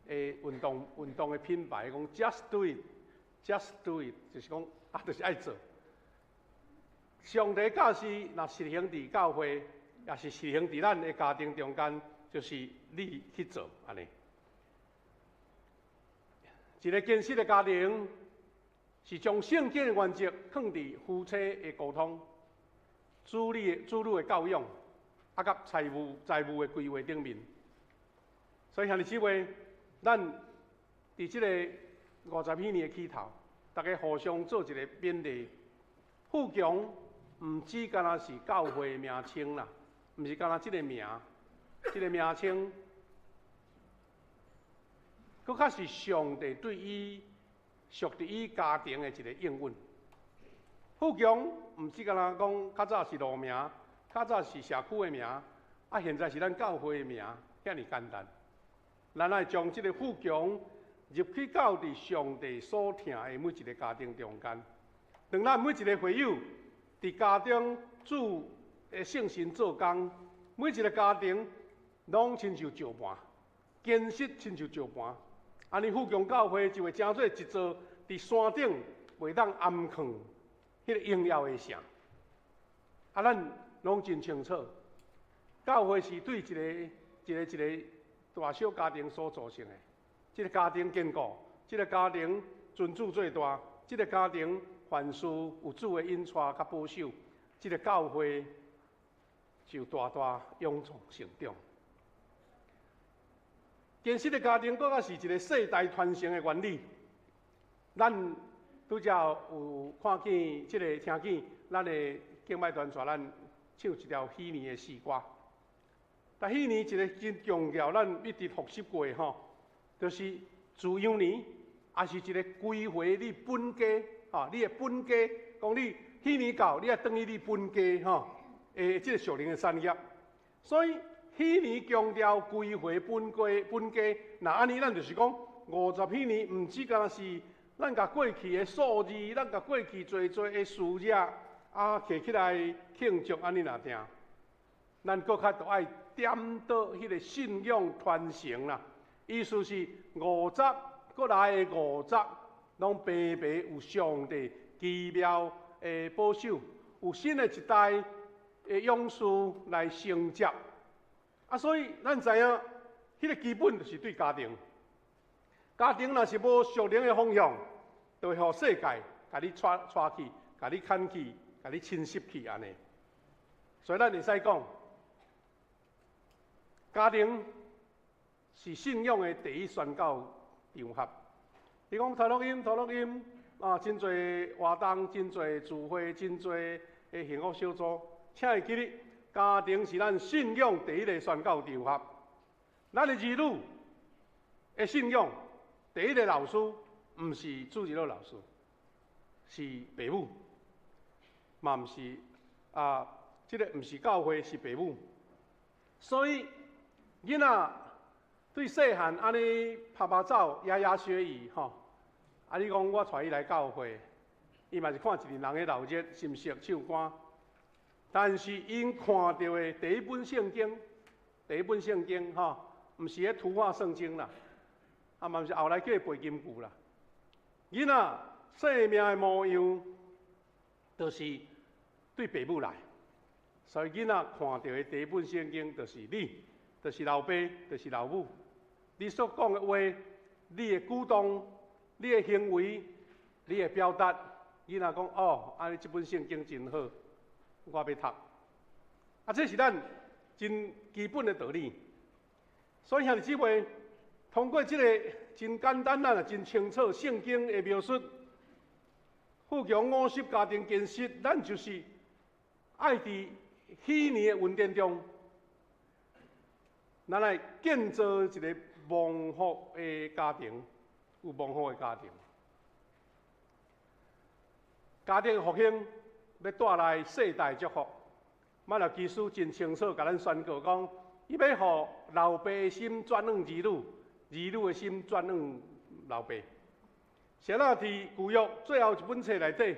的運動運動的品牌，講 just do it，just do it，就是講啊，就是愛做。上帝教示若實行佇教會，也是實行佇咱的家庭中間，就是你去做按呢。一个堅實的家庭，是將聖經的原則放佇夫妻的溝通、子女的子女的教養，啊，佮財務財務的規劃頂面。所以兄弟姊妹，咱佇這个五十禧年的起頭，大家互相做一个勉勵。富強毋只干焦是教會名稱啦，毋是干焦這个名，這个名稱，閣較是上帝對伊屬佇伊家庭的一个應允。富強毋只干焦講較早是路名，較早是社區的名，啊，現在是咱教會的名，遐爾簡單。咱愛將這个富強入去到佇上帝所疼的每一个家庭中間。當咱每一个會友佇家中主的聖神做工，每一个家庭攏親像石盤，堅實親像石盤。按呢富強教會就會成做一座佇山頂袂當掩囥彼个榮耀的城。啊，咱攏真清楚，教會是對一个一个一个大小家庭所組成的。這个家庭堅固，這个家庭尊主做大，這个家庭凡事有主的引帶佮保守，這个教會就大大勇壯成長。堅實的家庭，閣較是一个世代傳承的原理。咱拄才有看見這个，聽見咱的敬拜團帶咱唱一條禧年的詩歌。但禧年一个真重要，咱一直複習過吼，就是自由年，也是一个歸回你本家，吼，你的本家，講你禧年到，你愛轉去你本家吼，的這个屬靈的產業。所以禧年強調歸回本家，本家。若按呢，咱就是講五十禧年，毋只干焦是咱共過去的數字，咱共過去濟濟的事業啊，提起來慶祝按呢爾定。咱閣較著愛顛倒彼个信仰傳承啦。意思是五十閣來的五十，攏白白有上帝奇妙的保守，有新的一代的勇士來承接。啊，所以咱知影，彼個基本就是對家庭。家庭若是無屬靈的方向，就會予世界共你帶帶去，共你牽去，共你侵蝕去按呢。所以咱會使講，家庭是信仰的第一宣教場合。你講傳福音，傳福音啊，真濟活動，真濟聚會，真濟的幸福小組，請會記得，家庭是咱信仰第一个宣教場合。咱的兒女的信仰第一个老師，毋是主日學老師，是爸母，嘛毋是啊，這个毋是教會，是爸母。所以囡仔對細漢按呢趴趴走、牙牙學語吼，啊！你講我帶伊來教會，伊嘛是看一個人的鬧熱，是毋是唱歌？但是𪜶看著的第一本聖經，第一本聖經吼，毋是彼圖畫聖經啦，啊嘛毋是後來叫伊背金句啦。囡仔生命的模樣，就是對爸母來，所以囡仔看著的第一本聖經，就是你，就是老爸，就是老母。你所講的話，你的舉動，你的行為，你的表達，囡仔講哦，按呢這本聖經真好，我欲讀。啊，這是咱真基本的道理。所以兄弟姊妹，通過這个真簡單啊，真清楚聖經的描述，富強50家庭建設，咱就是愛佇禧年的恩典中，咱來建造一个蒙福的家庭，有蒙福的家庭，家庭復興欲帶來世代祝福。瑪拉基書真清楚，共咱宣告講，伊欲予老爸的心轉向兒女，兒女的心轉向老爸。誰若佇舊約最後一本冊內底，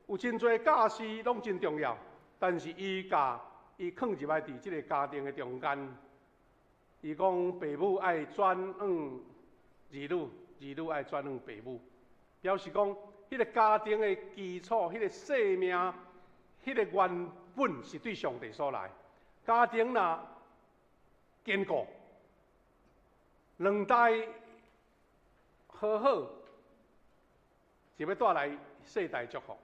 有真濟教示攏真重要，但是伊教伊囥入來佇這个家庭的中間。伊講爸母愛轉向兒女，兒女愛轉向爸母，表示講，彼个家庭的基礎、彼个生命、彼个原本是對上帝所來。家庭若堅固，兩代和好，就欲帶來世代祝福。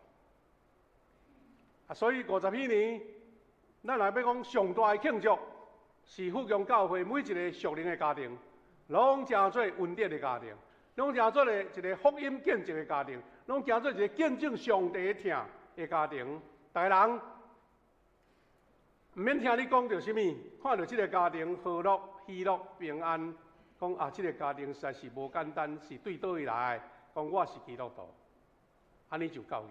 啊，所以50禧年，咱若欲講上大的慶祝，是富強教會每一个屬靈的家庭，攏成做恩典的家庭，攏成做一个福音見證的家庭，攏成做一个見證上帝的疼的家庭。逐个人毋免聽你講著啥物，看著這个家庭和樂、喜樂、平安，講啊，這个家庭實在是無簡單，是對佗位來？講我是基督徒，按呢就夠額。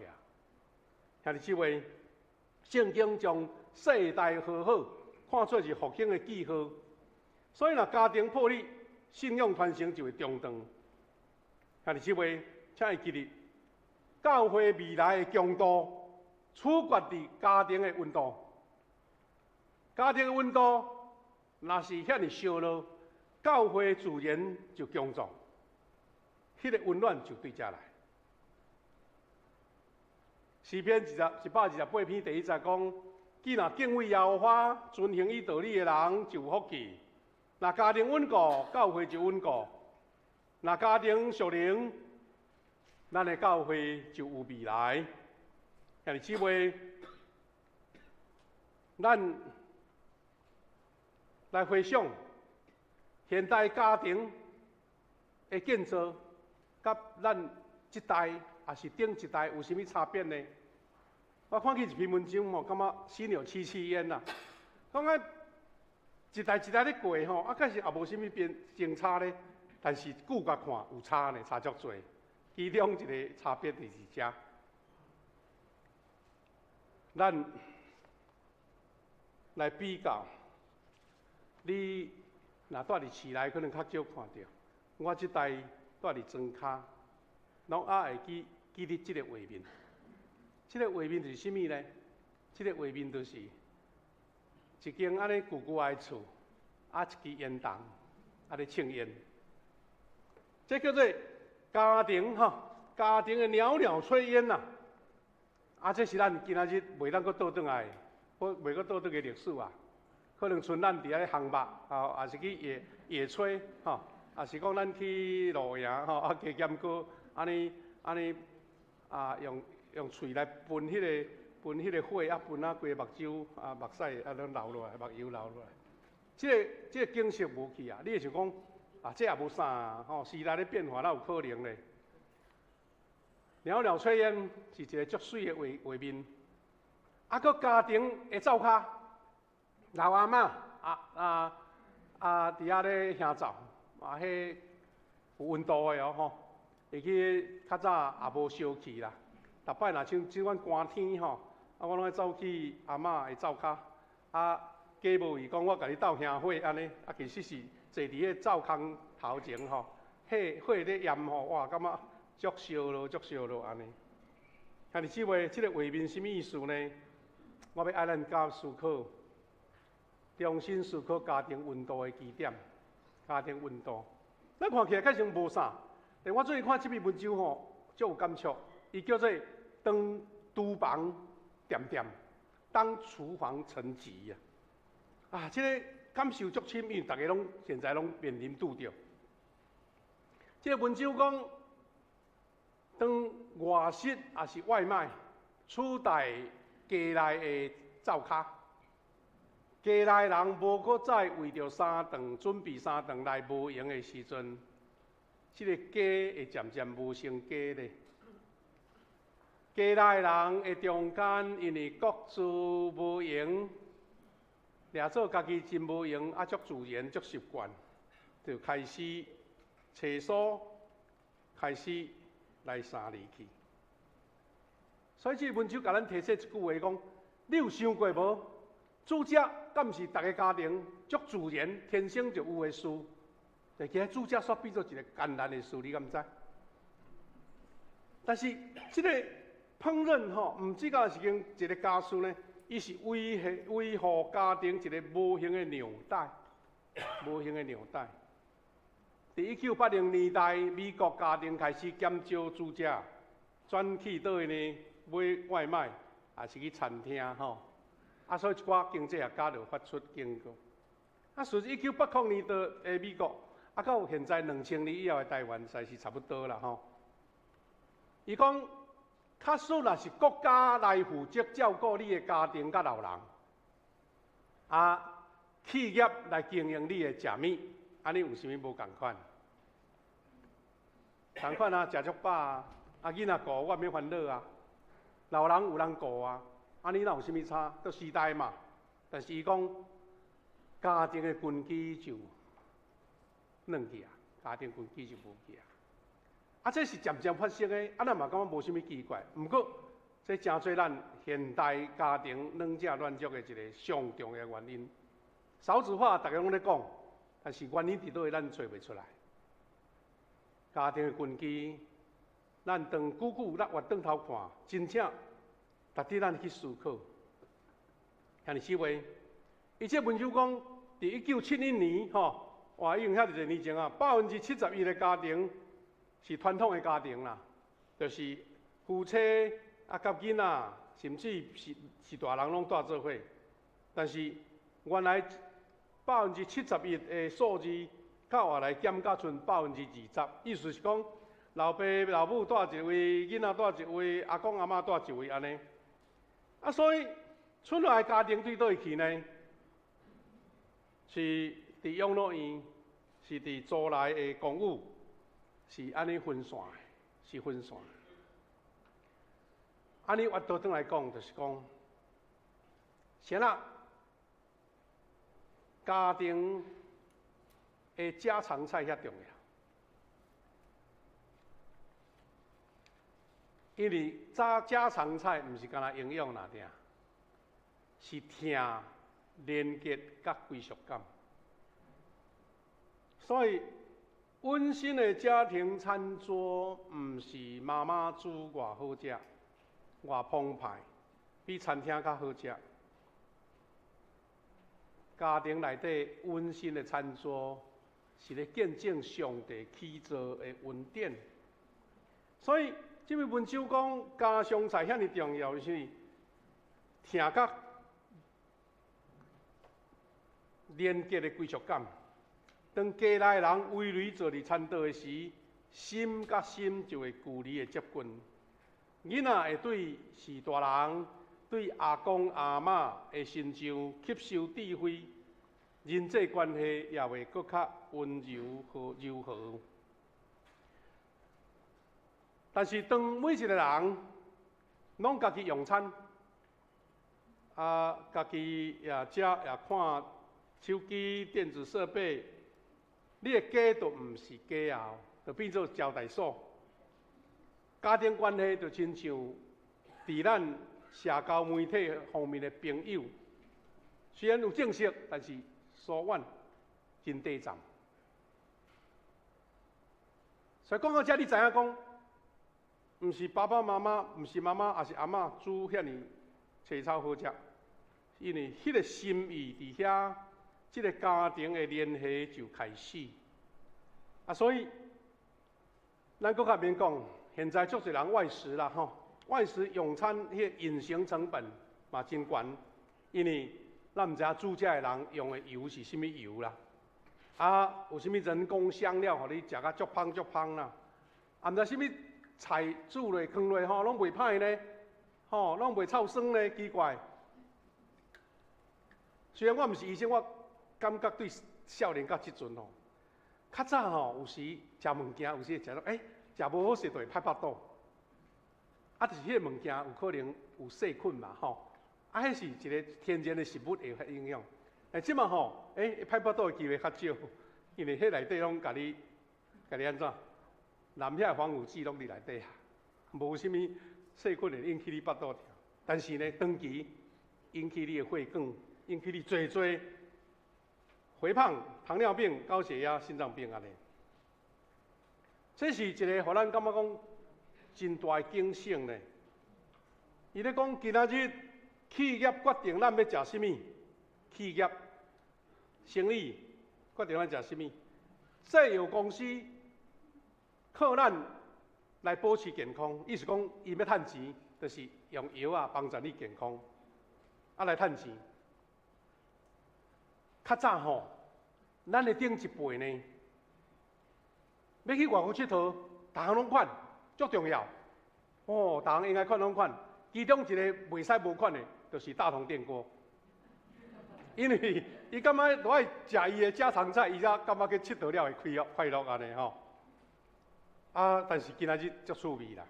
兄弟姊妹，聖經將世代和好看做是復興的記號，所以若家庭破裂，信仰傳承就會中斷。兄弟姊妹，請會記得，教會未來的強度取決佇家庭的溫度。家庭的溫度若是遐爾燒熱，教會自然就強壯，彼个溫暖就對遮來。詩篇128篇第一節講：既若敬畏耶和華、遵行伊道理的人，就有福氣。若家庭穩固，教會就穩固；若家庭屬靈，咱的教會就有未來。兄弟姊妹，咱來回想現代家庭的建造，佮咱這代抑是頂一代有啥物差別呢？我看見一篇文章吼，感覺心有戚戚焉啦。講啊，一代一代咧過吼，啊，確實也無啥物變相差咧。但是久共看有差呢，差足濟。其中一个差別就是遮，咱來比較，你若蹛佇市內，可能較少看著。我這代蹛佇莊跤，攏猶會記得這个畫面。這个畫面就是啥物呢？這个畫面就是一間按呢舊舊的厝，啊一支煙筒，啊咧抽煙。這叫做家庭吼，家庭的裊裊炊煙呐，啊，這是咱今仔日袂當閣倒轉來，袂閣倒轉的歷史啊。可能賰咱佇遐咧烘肉，啊，抑是去野野炊，吼，抑是講咱去露營，吼，啊，加減閣按呢按呢啊，用喙來噴彼個火，啊，噴啊規個目睭啊，目屎啊攏流落來，目油流落來。這個景色無去啊！你會想講啊，這也無啥吼，時代咧變化，哪有可能咧？裊裊炊煙是一個足媠的畫面，啊，閣家庭的灶跤，老阿嬤啊佇遐咧燃灶，啊，彼有溫度的哦吼，會記較早也無燒氣啦。逐擺若像這款寒天吼，啊，我攏愛走去阿嬤的灶跤，啊，假無伊講我共你鬥燃火按呢，啊，其實是坐佇彼灶空頭前吼，彼火咧炎吼，哇，感覺足燒囉，足燒囉按呢。兄弟姊妹，這個畫面啥物意思呢？我欲愛咱加思考，重新思考家庭溫度的基點，家庭溫度。咱看起來確實無啥，但我最近看這篇文章吼，足有感觸。伊叫做“當廚房恬恬，當廚房沉寂”啊！啊，這個感受足深，因為逐家攏現在攏面臨拄著。這個文章講，當外食抑是外賣取代家內的灶跤，家內人無閣再為著三頓準備三頓來無閒的時陣，這個家會漸漸無成家咧。家內人的中間，因為各自無閒，掠做家己真無閒，啊，足自然，足習慣，就開始揣所，開始來三離去。所以這文章共咱提醒一句話講：你有想過無？煮食敢毋是逐個家庭足自然、天生就有的事？但其實煮食煞變做一個艱難的事，你敢知？但是這個烹飪吼，毋只敢是經一個家事呢，伊是維繫維護家庭一個無形的紐帶，無形的紐帶。佇1980年代，美國家庭開始減少煮食，轉去佗位呢買外賣，抑是去餐廳吼。啊，所以一寡經濟學家就發出警告。啊，隨1980年代的美國，啊，到現在2000年以後的台灣，實在是差不多啦吼。伊講，假使若是國家來負責照顧你的家庭佮老人，啊，企業來經營你的食物，按呢有啥物無仝款？仝款啊，食足飽啊，啊囡仔顧我免煩惱啊，老人有人顧啊，按呢哪有啥物差？都時代嘛。但是伊講，家庭的根基就軟去啊，家庭根基就無去啊。啊，這是漸漸發生的，啊，咱嘛感覺無啥物奇怪。毋過，這成做咱現代家庭軟食亂足的一個上重要原因。少子化，逐家攏咧講，但是原因佇佗位咱揣袂出來。家庭的根基，咱長久久咱越轉頭看，真正值得咱去思考。兄弟姊妹，伊這文章講，佇1971年吼，哇，已經遐濟年前啊，71%的家庭是傳統的家庭啦，就是夫妻啊，佮囡仔，甚至是大人攏蹛做伙。但是原來71%的數字，到後來減甲賰20%，意思是講，老爸老母蹛一位，囡仔蹛一位，阿公阿嬤蹛一位按呢。啊，所以剩落來家庭對佗位去呢？是佇養老院，是佇租來的公寓。是按呢分散的，是分散的。按呢，我倒轉來講，就是講，啥啦？家庭的家常菜遐重要，因為家常菜毋是干焦營養爾爾，是疼、連結佮歸屬感，所以。溫馨的家庭餐桌，毋是媽媽煮偌好食、偌澎湃，比餐廳較好食。家庭內底溫馨的餐桌，是咧見證上帝起造的恩典，所以這篇文章講家常菜遐爾重要，是疼佮連結的歸屬感。當家內人圍圍坐佇餐桌的時，心佮心就會距離的接近。囡仔會對序大人、對阿公阿嬤的身上吸收智慧，人際關係也會閣較溫柔和柔和。但是當每一個人攏家己用餐，啊，家己也食也看手機、電子設備，你的家就毋是家啊，就變做招待所。家庭關係就親像佇咱社交媒體方面的朋友，雖然有正式，但是疏遠真短暫。所以講到這，你知影講，毋是爸爸媽媽，毋是媽媽，抑是阿嬤煮遐爾青草好食，因為彼個心意佇遐，這個家庭的聯繫就開始。啊，所以咱閣較免講，現在足濟人外食啦，吼，外食用餐彼個飲食成本嘛真懸，因為咱毋知影煮食的人用的油是啥物油啦，啊，有啥物人工香料，予你食甲足芳足芳啦，啊，毋知啥物菜煮落囥落吼，攏袂歹呢，吼，攏袂臭酸呢，奇怪。雖然我毋是醫生，我感覺對少年到這陣吼，較早吼有時食物件，有時會食到欸，食無好勢就會歹腹肚，啊，就是彼個物件有可能有細菌嘛，吼，啊，彼是一個天然的食物會影響。欸，這馬吼，欸，歹腹肚的機會較少，因為彼內底攏共你，共你按怎？連遐防腐劑攏佇內底啊，無啥物細菌會引起你腹肚疼。但是呢，長期引起你的血管，引起你濟濟肥胖、糖尿病、高血壓、心臟病按呢。這是一個予咱感覺講真大的警醒呢。伊咧講今仔日企業決定咱欲食啥物，企業生意決定咱食啥物，製藥公司靠咱來保持健康，意思講伊欲趁錢，就是用藥仔幫助你健康，啊來趁錢。較早吼，咱的頂一輩呢，欲去外國𨑨迌，逐項攏款，足重要。哦，逐項應該款攏款，其中一個袂使無款的，就是大同電鍋。因為伊感覺都愛食伊的家常菜，伊才感覺去𨑨迌了會快樂快樂按呢吼。啊，但是今仔日足趣味啦。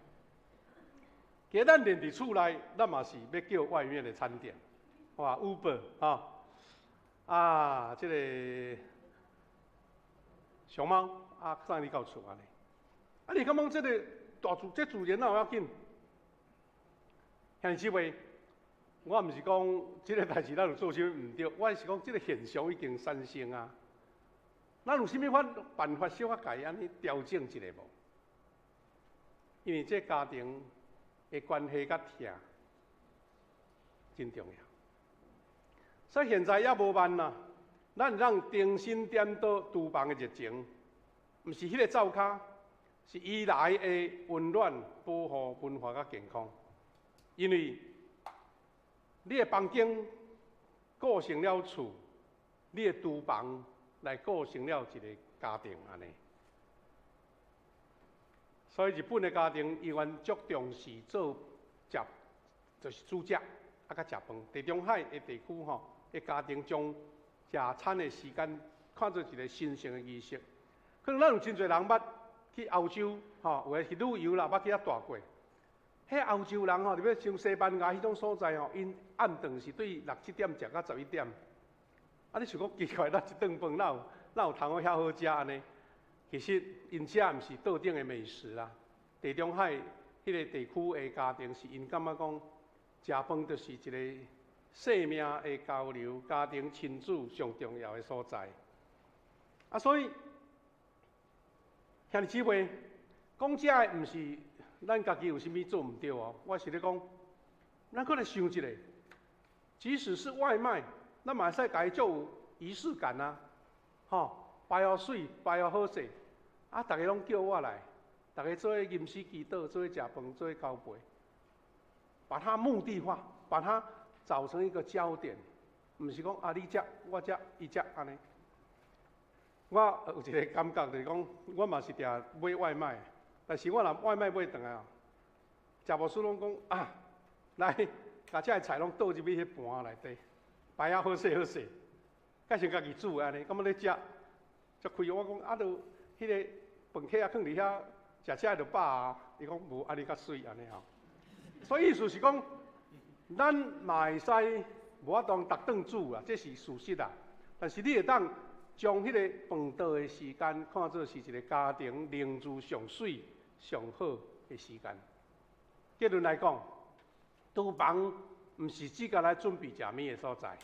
其實咱連佇厝內，咱嘛是欲叫外面的餐點，哇，Uber 吼，啊，這個熊貓啊，送你到厝按呢。啊，你感覺這個大自這自然哪有要緊？兄弟姊妹，我毋是講這個代誌咱有做啥物毋對，我是講這個現象已經產生啊。咱有啥物法辦法小可共伊按呢調整一下無？因為這家庭的關係佮疼真重要。所以現在猶無慢啦，咱通重新點著廚房的熱情，毋是彼個灶跤，是伊來的溫暖、保護、文化佮健康。因為你的房間構成了厝，你的廚房來構成了一個家庭按呢。所以日本的家庭猶原足重視做食，就是煮食，啊，佮食飯。地中海的地區吼，的家庭將食餐的時間看做一個神聖的儀式。可能咱有真濟人捌去歐洲，吼，有的去旅遊啦，捌去遐蹛過。彼歐洲人吼，特別像西班牙彼種所在吼，𪜶暗頓是對六七點食到11點。啊，你想講奇怪，咱一頓飯哪有哪有通好遐好食按呢？其實𪜶食毋是桌頂的美食啦。地中海彼個地區的家庭是𪜶感覺講，食飯就是一個生命的交流、家庭親子上重要的所在。啊，所以兄弟姊妹，講這的毋是咱家己有啥物做毋對哦。我是咧講，咱閣來想一下，即使是外賣，咱嘛會使共伊做有儀式感啊，吼，擺予媠，擺予好勢，啊，逐个攏叫我來，逐家做伙吟詩祈禱，做伙食飯，做伙交陪，把它目的化，把它找成一個焦點，毋是講啊你食我食伊食按呢。我有一個感覺就是講，我嘛是定買外賣，但是我若外賣買轉來哦，食無輸攏講啊，來，共這个菜攏倒入去彼盤內底，擺仔好勢好勢，改成家己煮按呢，感覺咧食，足開我講啊，著彼個飯盒仔囥佇遐，食食就飽啊。伊講無按呢較媠按呢吼。所以意思是講，咱嘛會使無法度逐頓煮啊，這是事實啊。但是你會當將彼個飯桌的時間看做是一個家庭凝聚上媠、上好的時間。結論來講，廚房毋是只干來準備食物的所在，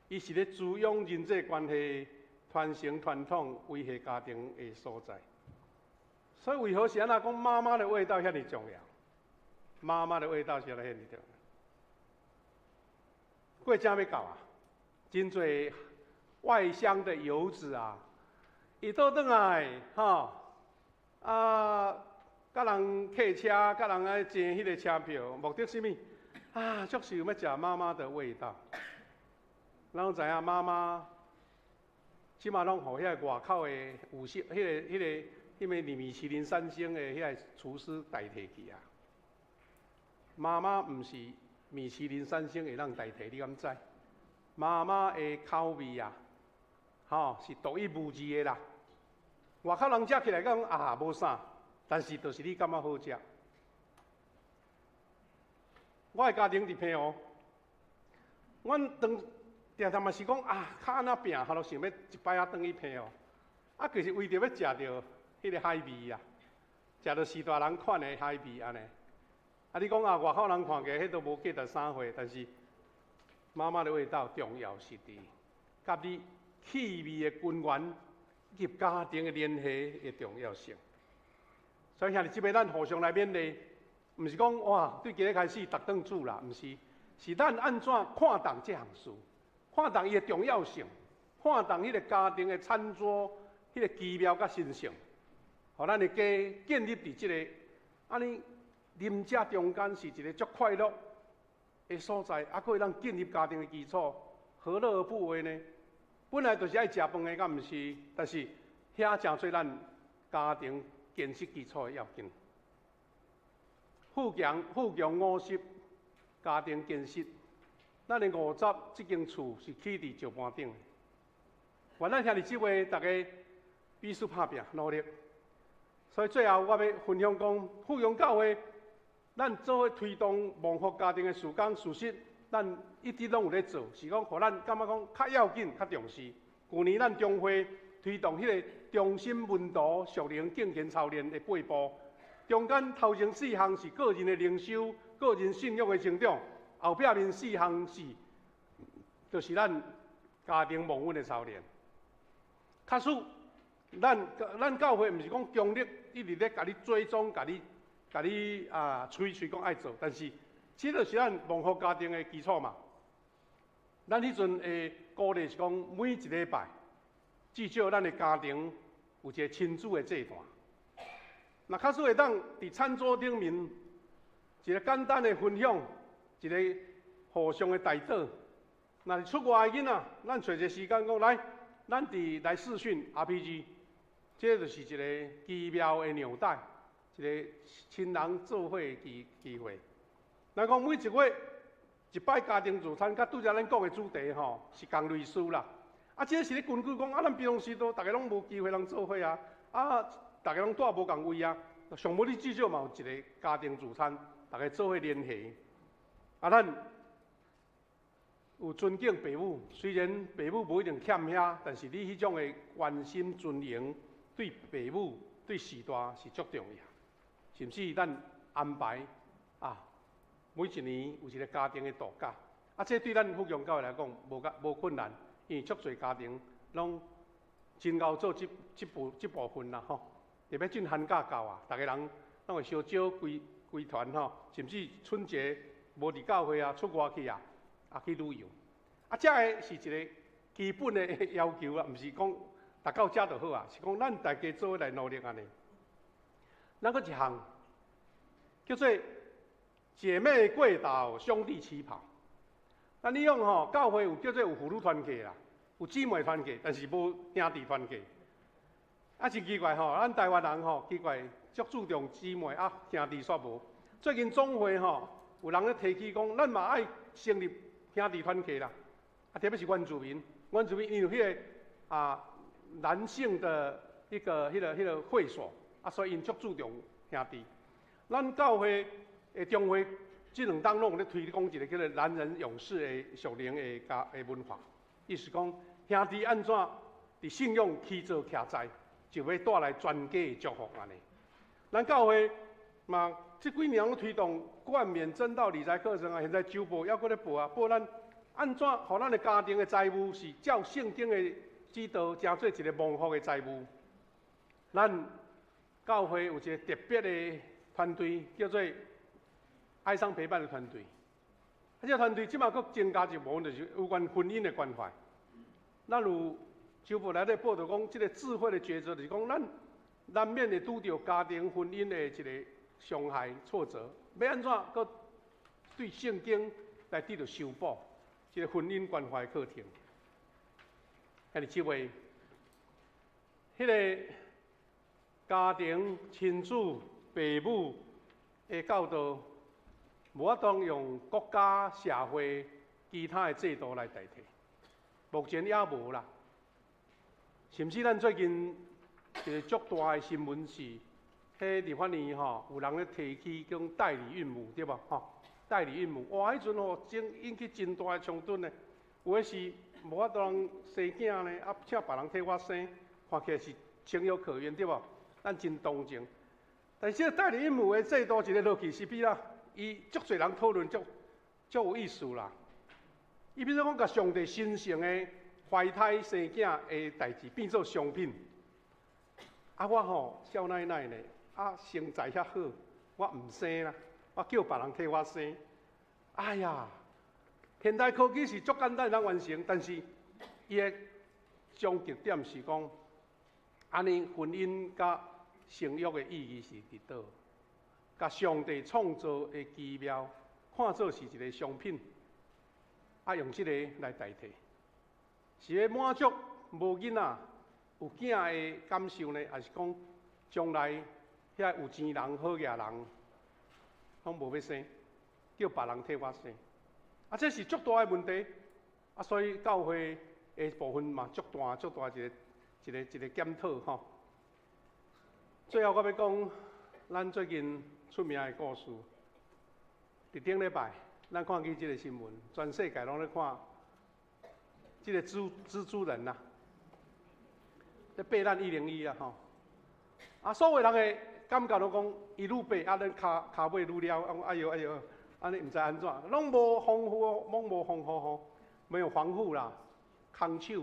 伊是咧滋養人際關係、傳承傳統、維繫家庭的所在。所以為何是按怎講媽媽的味道遐爾重要？媽媽的味道是按怎遐爾重要？過正欲到啊，真濟外鄉的遊子啊，伊倒轉來吼，啊，佮人客車，佮人愛訂彼個車票，目的是啥物？啊，足想欲食媽媽的味道。咱攏知影媽媽，這馬攏予彼個外口的有色，彼個米其林三星的彼個廚師代替去啊。媽媽毋是米其林三星會當代替，你敢知？媽媽的口味啊，吼，是獨一無二的啦。外口人食起來講啊，無啥，但是就是你感覺好食。我的家庭佇澎湖，阮當定定嘛是講啊，較按怎拚，予想欲一擺仔轉去澎湖。啊，其實為著欲食著彼個海味啊，食著序大人款的海味按呢。啊，你講啊，外口人看起來彼都無價值啥貨，但是媽媽的味道重要是佇佮你氣味的根源以及家庭的聯繫的重要性。所以兄弟姊妹，咱互相來勉勵，毋是講哇，對今日開始逐頓煮啦，毋是，是咱按怎看重這項事，看重伊的重要性，看重彼個家庭的餐桌，彼個奇妙佮神聖，予咱的家建立佇這个按呢啉食中間是一個足快樂的所在，啊，閣會當建立家庭的基礎，何樂而不為呢？本來就是愛食飯的，敢毋是？但是遐誠做咱家庭建設基礎的要緊。富強富強五十家庭建設，咱的五十這間厝是起佇石盤頂。願咱兄弟姊妹逐家彼此拍拚努力。所以最後我欲分享講，富強教會，咱做伙推動蒙福家庭的事工，事實咱一直攏有咧做，是講予咱感覺講較要緊、較重視。舊年咱中會推動彼個中心門徒屬靈敬虔操練的八步，中間頭前四項是個人的靈修、個人信仰的成長，後壁面四項是，就是咱家庭蒙恩的操練。假使咱教會毋是講強力一直咧共你追蹤、共你、共你啊催催講愛做，但是這就是咱蒙福家庭的基礎嘛。咱彼陣的鼓勵是講，每一禮拜至少咱的家庭有一個親子的祭壇。若假使會當佇餐桌頂面一個簡單的分享，一個互相的代禱。若是出外的囡仔，咱揣一個時間講來，咱佇來視訊 RPG，這就是一個奇妙的紐帶，一個親人做伙的機會。咱講每一月一擺家庭聚餐，佮拄才咱講的主題吼是仝類似啦。啊，這是咧根據講啊，咱平常時都逐家攏無機會通做伙啊，啊，逐家攏蹛無仝位啊，上無你至少嘛有一個家庭聚餐，逐家做伙聯繫。啊，咱有尊敬爸母，雖然爸母無一定欠遐，但是你彼種的關心尊榮，對爸母對序大是足重要。甚至咱安排啊，每一年有一個家庭的度假，啊，這對咱富強教會來講無較無困難，因為足濟家庭攏真𠢕做這部分啦吼。特別進寒假到啊，逐家人攏會相招規規團吼，甚至春節無佇教會啊，出外去啊，啊去旅遊。啊，這个是一個基本的要求啊，毋是講達到遮就好啊，是講咱大家做伙來努力按呢。咱閣一項叫做姐妹跪倒，兄弟起跑。咱以往吼，教會有叫做有婦女團契啦，有姊妹團契，但是無兄弟團契。啊，真奇怪吼，咱台灣人吼奇怪，足注重姊妹啊，兄弟煞無。最近總會吼，有人咧提起講，咱嘛愛成立兄弟團契啦。啊，特別是原住民，原住民因為彼個啊男性的一個彼個會所，啊，所以𪜶足注重兄弟。咱教會的中會這兩冬攏有咧推廣一個叫做男人勇士的屬靈的家的文化，意思講兄弟按怎佇信仰起做徛在，就欲帶來全家的祝福按呢。咱教會嘛，這幾年攏推動冠冕證道理財課程啊，現在週報猶閣咧報啊，報咱按怎予咱的家庭的財務是照聖經的指導，成做一個蒙福的財務。咱教會有一個特別的團隊，叫做哀傷陪伴的團隊。啊，這個團隊這馬閣增加一部分，就是有關婚姻的關懷。咱有週報內底報道講，這個智慧的抉擇，就是講咱難免會拄著家庭婚姻的一個傷害挫折，欲按怎閣對聖經來得著修補，這個婚姻關懷課程。兄弟姊妹，彼個家庭親子父母的教導，無法度用國家社會其他的制度來代替，目前也無啦。甚至咱最近一個足大的新聞是，彼立法院吼有人咧提起講代理孕母對無吼？代理孕母，哇！彼陣吼真引起真大的衝突呢。有的是無法度人生囝呢，啊，請別人替我生，看起來是情有可原對無？咱真同情。但是這個代理孕母的制度一个落去是比啦，伊足濟人討論足足有意思啦。伊比如講，共上帝神聖的懷胎生囝的代誌變做商品。啊，我吼少奶奶呢，啊身材遐好，我毋生啦，我叫別人替我生。哎呀，現代科技是足簡單通完成，但是伊的終極點是講，按呢婚姻佮生育的意義是佇佗？共上帝創造的奇妙看做是一個商品，啊用這個來代替，是欲滿足無囡仔有囝的感受呢，還是講將來遐有錢人、好額人，攏無欲生，叫別人替我生？啊，這是足大的問題。啊，所以教會的部分嘛，足大、足大一個檢討吼。最後我欲講，咱最近出名的故事。佇頂禮拜，咱看見這個新聞，全世界攏咧看這個蜘蛛人啊，咧爬咱101啊吼。啊，所有人的感覺攏講，伊愈爬啊，咱跤跤尾愈了，講哎喲哎喲，按呢毋知按怎，攏無防護，攏無防護吼，沒有防護啦，空手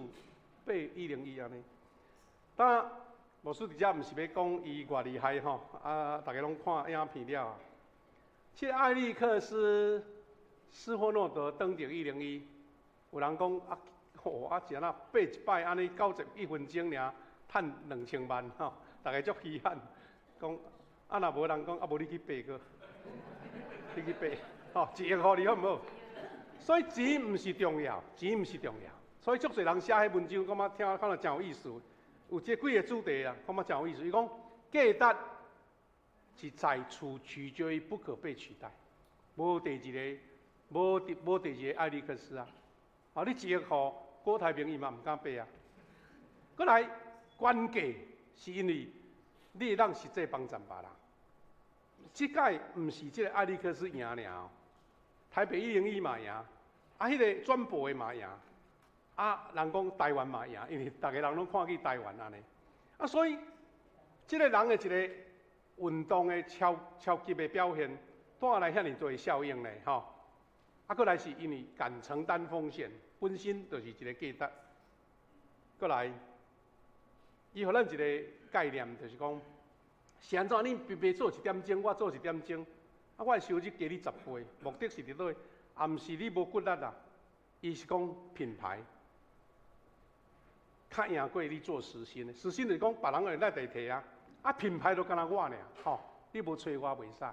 爬101按呢。但牧師佇遮毋是欲講伊偌厲害吼，啊，逐家攏看影片了啊。這個艾利克斯·斯霍諾德登頂一零一，有人講啊，吼啊，是按怎爬一擺按呢91分鐘爾，趁2000萬吼，逐家足稀罕，講啊，若無人講啊，無你去爬閣，你去爬，吼，1億予你好毋好？所以錢毋是重要，錢毋是重要。所以足濟人寫彼文章，感覺聽可能誠有意思。有這幾个主題啊，感覺誠有意思。伊講價值是在處取決於不可被取代，無第二个，無第二个艾利克斯啊！啊，你一億予郭台銘，伊嘛毋敢爬啊。閣來關鍵是因為你會當實際幫助別人。這擺毋是這個艾利克斯贏爾，台北101嘛贏，啊，彼個轉播的嘛贏，啊，人講台灣嘛贏，因為逐个人攏看見台灣按呢。啊，所以這個人的一個運動的超級的表現，帶來遐爾濟效應呢，吼。啊，閣來是因為敢承擔風險，本身就是一個價值。閣來，伊予咱一個概念，就是講，是按怎你平平做一點鐘，我做一點鐘，啊，我的收入加你10倍，目的是佇佗？也毋是你無骨力啊，伊是講品牌，較贏過你做時薪的。時薪就是講別人會來代替啊，啊，品牌都干焦我爾，吼，你無揣我袂使。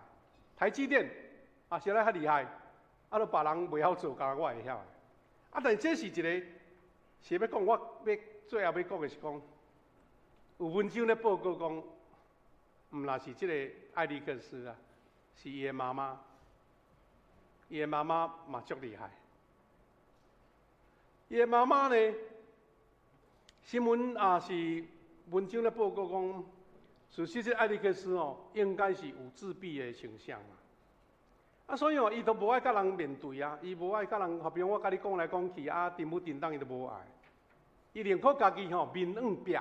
台積電啊，實在較厲害，啊，都別人袂曉做，干焦我會曉。啊，但這是一個，是欲講，我欲最後欲講的是講，有文章咧報告講，毋但是這個艾利克斯啊，是伊的媽媽，伊的媽媽嘛足厲害。伊的媽媽呢，新聞也是文章咧報告講，事實這艾利克斯哦，應該是有自閉的傾向啊。啊，所以哦，伊都無愛佮人面對啊，伊無愛佮人，好比我佮你講來講去啊，叮不叮當，伊都無愛。伊寧可家己吼面向壁，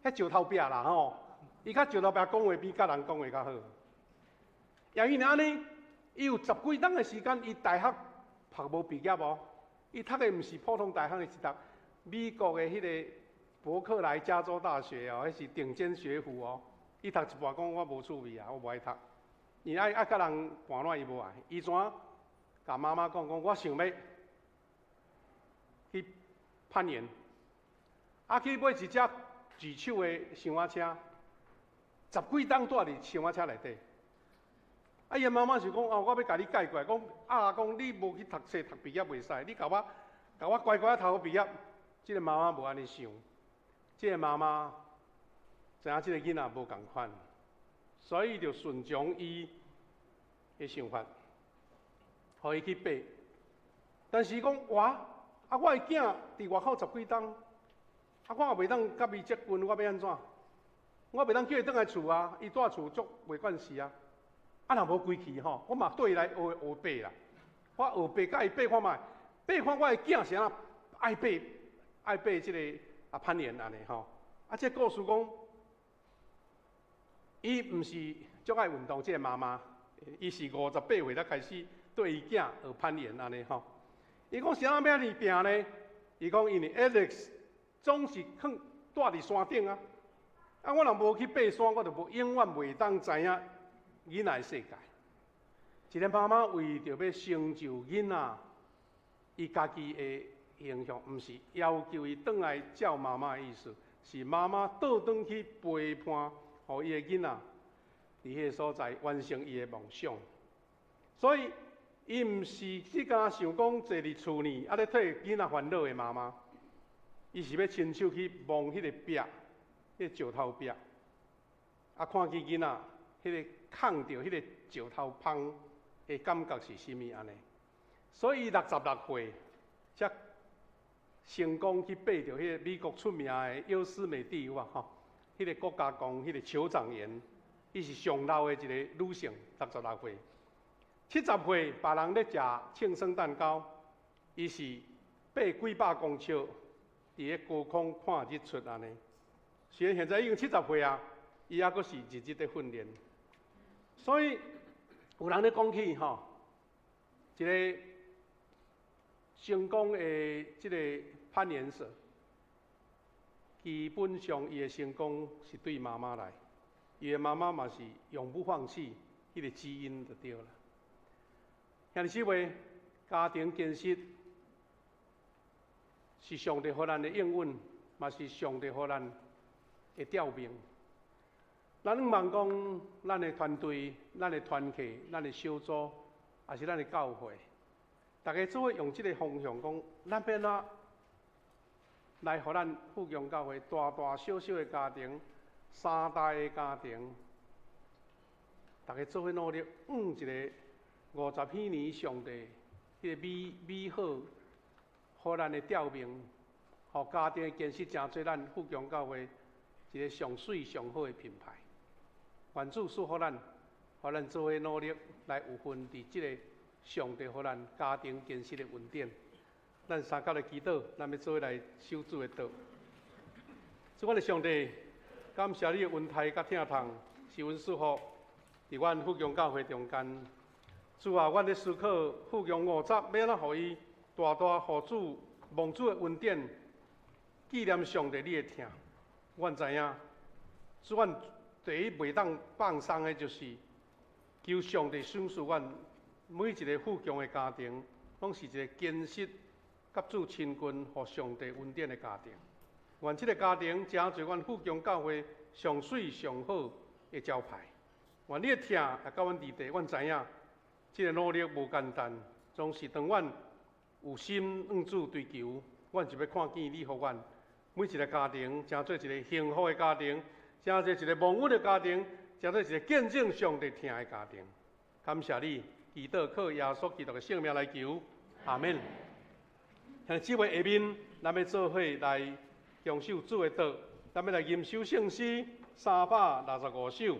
彼石頭壁啦吼，伊佮石頭壁講話比佮人講話較好。也因為按呢，伊有十幾冬的時間，伊大學讀無畢業哦，伊讀的毋是普通大學，是讀美國的彼個伯克萊加州大學哦，彼是頂尖學府哦。伊讀一半講我無趣味啊，我無愛讀。伊愛愛佮人盤爛，伊無愛。伊怎共媽媽講講，我想欲去攀岩，啊去買一隻二手的箱仔車，十幾冬蹛佇箱仔車內底。啊，伊媽媽就講哦，我欲共你解過來，講啊，講你無去讀冊讀畢業袂使，你共我共我乖乖讀好畢業。這個媽媽無按呢想，這個媽媽知影這個囡仔無仝款，所以就順從伊的想法，予伊去爬。但是講我啊，我的囝佇外口十幾冬，啊，我也袂當佮伊接近，我欲按怎？我袂當叫伊轉來厝啊，伊蹛厝足袂慣勢啊。啊，若無規氣吼，我嘛綴來學學爬啦。我學爬，佮伊爬看覓，爬看我的囝是按怎愛爬，愛爬這個啊攀岩按呢吼。啊，這故事講，伊毋是足愛運動，這個媽媽，伊是58歲才開始綴伊囝學攀岩按呢吼。伊講是按怎欲按呢拚呢？伊講因為 Alex 總是囥蹛佇山頂啊。啊，我若無去爬山，我就無永遠袂當知影囡仔的世界。一個媽媽為著欲成就囡仔，伊家己的形象，毋是要求伊轉來照媽媽的意思，是媽媽倒轉去陪伴，予伊的囡仔佇彼個所在完成伊的夢想。所以，伊毋是只干想講坐佇厝裡，啊咧替囡仔煩惱的媽媽，伊是欲親手去摸彼個壁，彼個石頭壁，啊，看見囡仔彼個崁著彼個石頭縫的感覺是啥物按呢？所以66歲才成功去爬著彼個美國出名的優思美地有啊吼，彼個國家公彼個酋長岩，伊是上老的一個女性，六十六歲。70歲，別人咧食慶生蛋糕，伊是爬幾百公尺，佇咧高空看日出按呢。雖然現在已經七十歲啊，伊猶閣是日日咧訓練。所以有人咧講起吼，一個成功的這個攀岩者，基本上伊的成功是對媽媽來，伊的媽媽嘛是永不放棄，彼個基因就對啦。兄弟姊妹，家庭建設是上帝予咱的應允，嘛是上帝予咱的召命。咱望講，咱的團隊、咱的團契、咱的小組，抑是咱的教會，大家做伙用這個方向講，咱欲按怎來予咱富強教會大大小小的家庭、三代的家庭，大家做伙努力，向一个50幾年上帝彼個美美好，予咱的召命，予家庭的建設成做咱富強教會一個上媠上好的品牌。願主賜福咱，予咱做伙努力來有份佇這個上帝予咱家庭建設的恩典。咱三甲來祈禱，咱欲做伙來守主的道。主阮的上帝，感謝你的恩待佮疼痛，是阮祝福佇阮富強教會中間。主啊，阮咧思考富強五十，欲按怎予伊大大予主蒙主的恩典，紀念上帝你的疼。阮知影，主阮第一袂當放鬆的，就是求上帝賞賜阮每一個富強的家庭，攏是一個堅實、佮主親近、予上帝恩典的家庭。願這個家庭成做阮富強教會上媠上好的招牌。愿你的疼也佮阮伫地，阮知影，這个努力無簡單，總是當阮有心向主追求，阮就欲看見你予阮每一个家庭，成做一个幸福的家庭，成做一个蒙恩的家庭，成做一个见證上帝疼的家庭。感謝你，祈禱靠耶穌基督的聖名來求，阿們。兄弟姊妹，下面咱欲做伙來享受主的道，咱欲來吟修聖詩365首，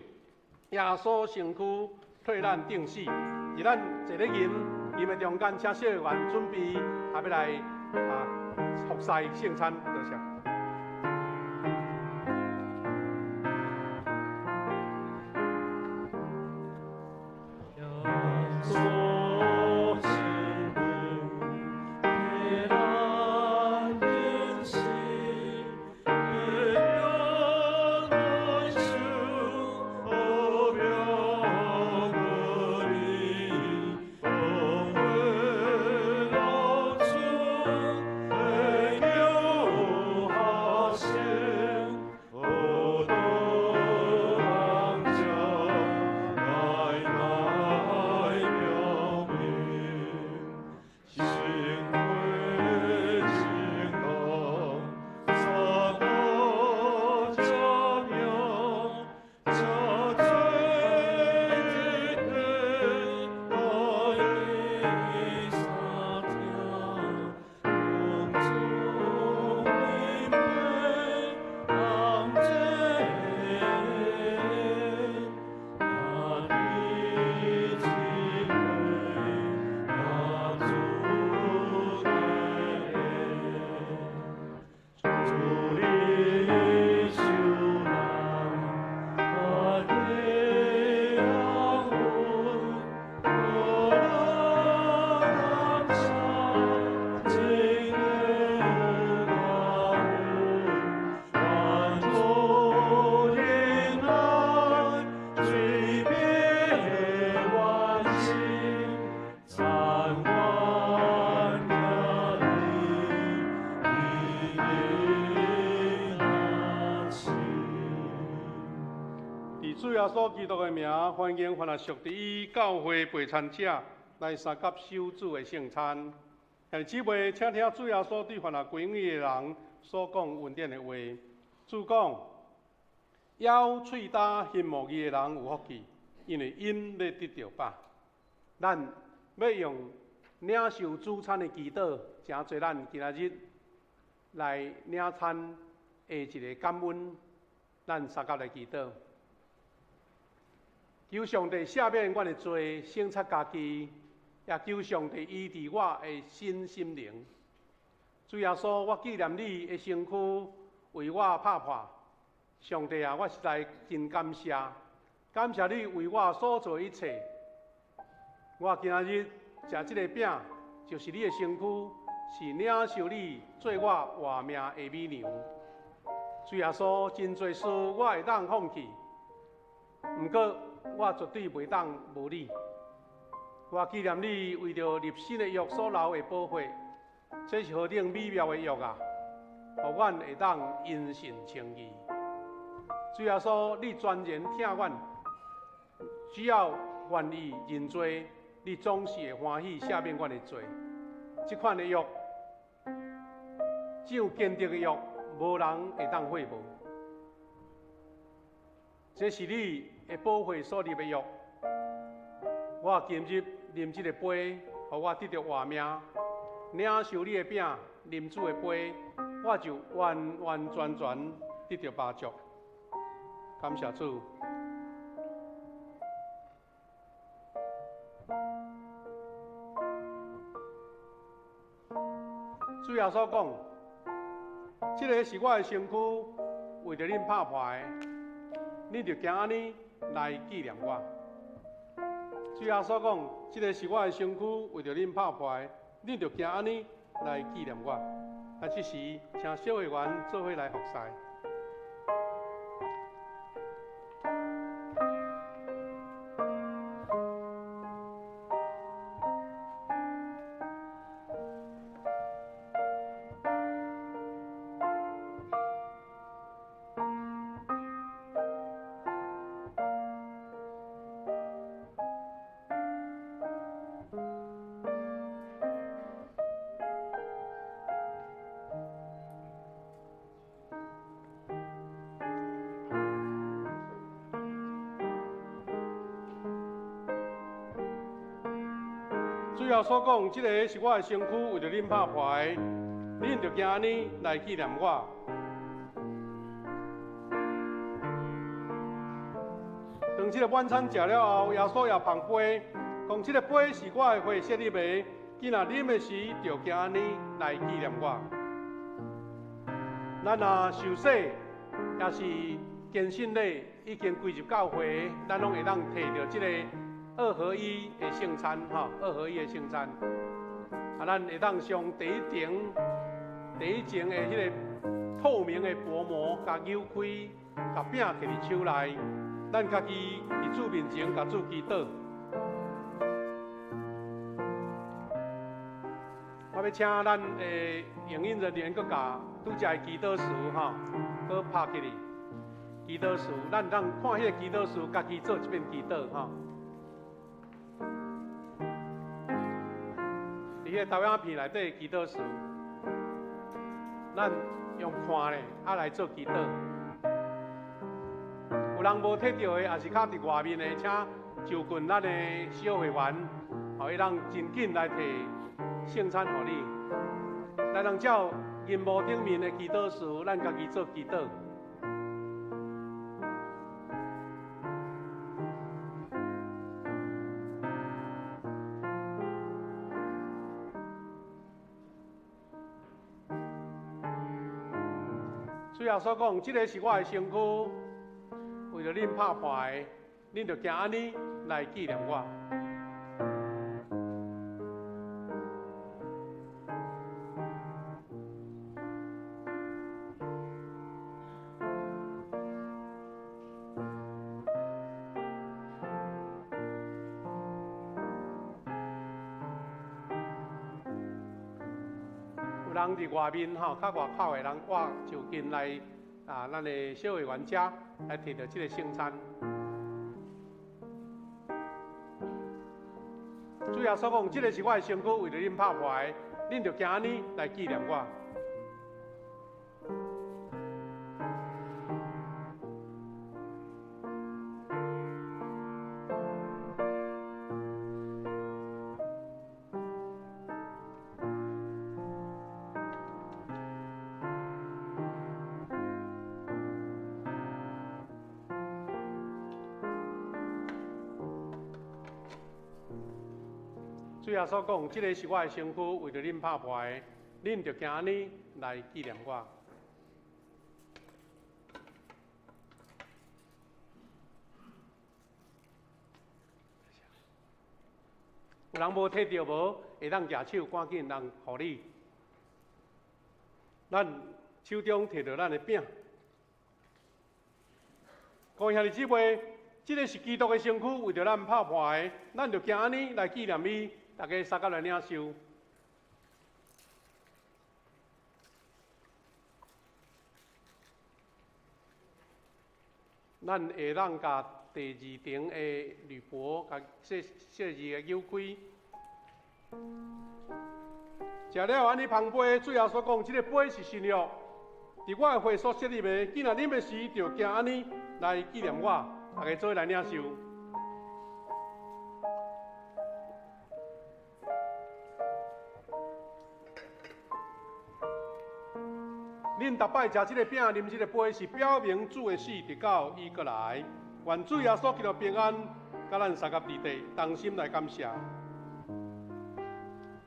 耶穌身軀替咱釘死。佇咱坐咧吟吟的中間，請小會員準備，也欲來服侍聖餐，多謝。主耶穌基督的名，歡迎凡屬佇伊教會陪餐者來相佮守主的聖餐。兄弟姊妹，請聽主耶穌對凡歸向伊的人所講恩典的話。主講：枵喙焦欣慕義的人有福氣，因為𪜶欲得著飽。咱欲用領受主餐的祈禱，成做咱今仔日來領餐的一个感恩。咱相佮來祈禱。求上帝赦免阮的罪，省察家己，也求上帝醫治我的身心靈。主耶穌，我紀念你的身軀為我拍破。上帝啊，我實在真感謝，感謝你為我所做一切。我今仔日食這个餅，就是你的身軀，是領受你做我活命的美糧。主耶穌，真濟事我會當放棄，毋過我絕對袂當無你。我紀念你為著立新的約所流的寶血，這是何等美妙的約啊！予阮會當因信稱義。主耶穌，你全然疼阮，只要願意認罪，你總是會歡喜赦免阮的罪。這款的約，只有堅定的約，無人會當廢無。這是你的寶血所立的約。我今日啉這个杯，予我得著活命；領受你的餅，啉主的杯，我就完完全全得著飽足。感謝主。主耶穌講：這个是我的身軀，為著恁拍破的，恁就行按呢來紀念我。主耶穌講：這个是我的身軀，為著恁拍破的，恁就行按呢來紀念我。啊，這時請小會員做伙來服侍。耶穌講：這个是我的身軀，為著恁拍破的，恁著行按呢來紀念我。當這个晚餐食了後，耶穌也捧杯，講：這个杯是我的血設立的，囝若啉的時，著行按呢來紀念我。咱若受洗，也是堅信禮，已經歸入教會，咱攏會當提著這个二合一的聖餐，吼，二合一的聖餐。啊，咱會當將第一層、第一層的彼个透明的薄膜，共扭開，共餅提佇手內，咱家己佇主面前共主祈禱。我欲請咱的影音人員閣共拄才的祈禱詞，吼，閣拍起來。祈禱詞，咱通看彼个祈禱詞，家己做一遍祈禱，吼。佇彼个投影片內底祈禱詞，咱用看咧，啊來做祈禱。有人無提著的，抑是較佇外面的，請就近咱的小會員，予伊人真緊來提聖餐予你。來人照銀幕頂面的祈禱詞，咱家己做祈禱。主耶穌講：這个是我的身軀，為著恁拍破的，恁著行按呢來紀念我。有人佇外面吼，較外口的人，我就近來啊，咱的小會員遮來提著這个聖餐。主耶穌講：這个是我的身軀，為著恁拍破的，恁著行按呢來紀念我。主耶穌講：這个是我的身軀，為著恁拍破的，恁著行按呢來紀念我。有人無提著無，會當舉手，趕緊人予你。咱手中提著咱的餅，各位兄弟姊妹，這个是基督的身軀，為著咱拍破的，咱著行按呢來紀念伊。大家相佮來領受。咱會當共第二層的鋁箔，共細細字的扭開。食了按呢捧杯，主耶穌講：這个杯是新約，佇我的血所設立的。囝若啉的時，就行按呢來紀念我。大家做伙來領受。恁逐擺食這个餅、啉這个杯，是表明主的死，直到伊閣來。願主耶穌基督平安，佮咱相佮佇地，同心來感謝。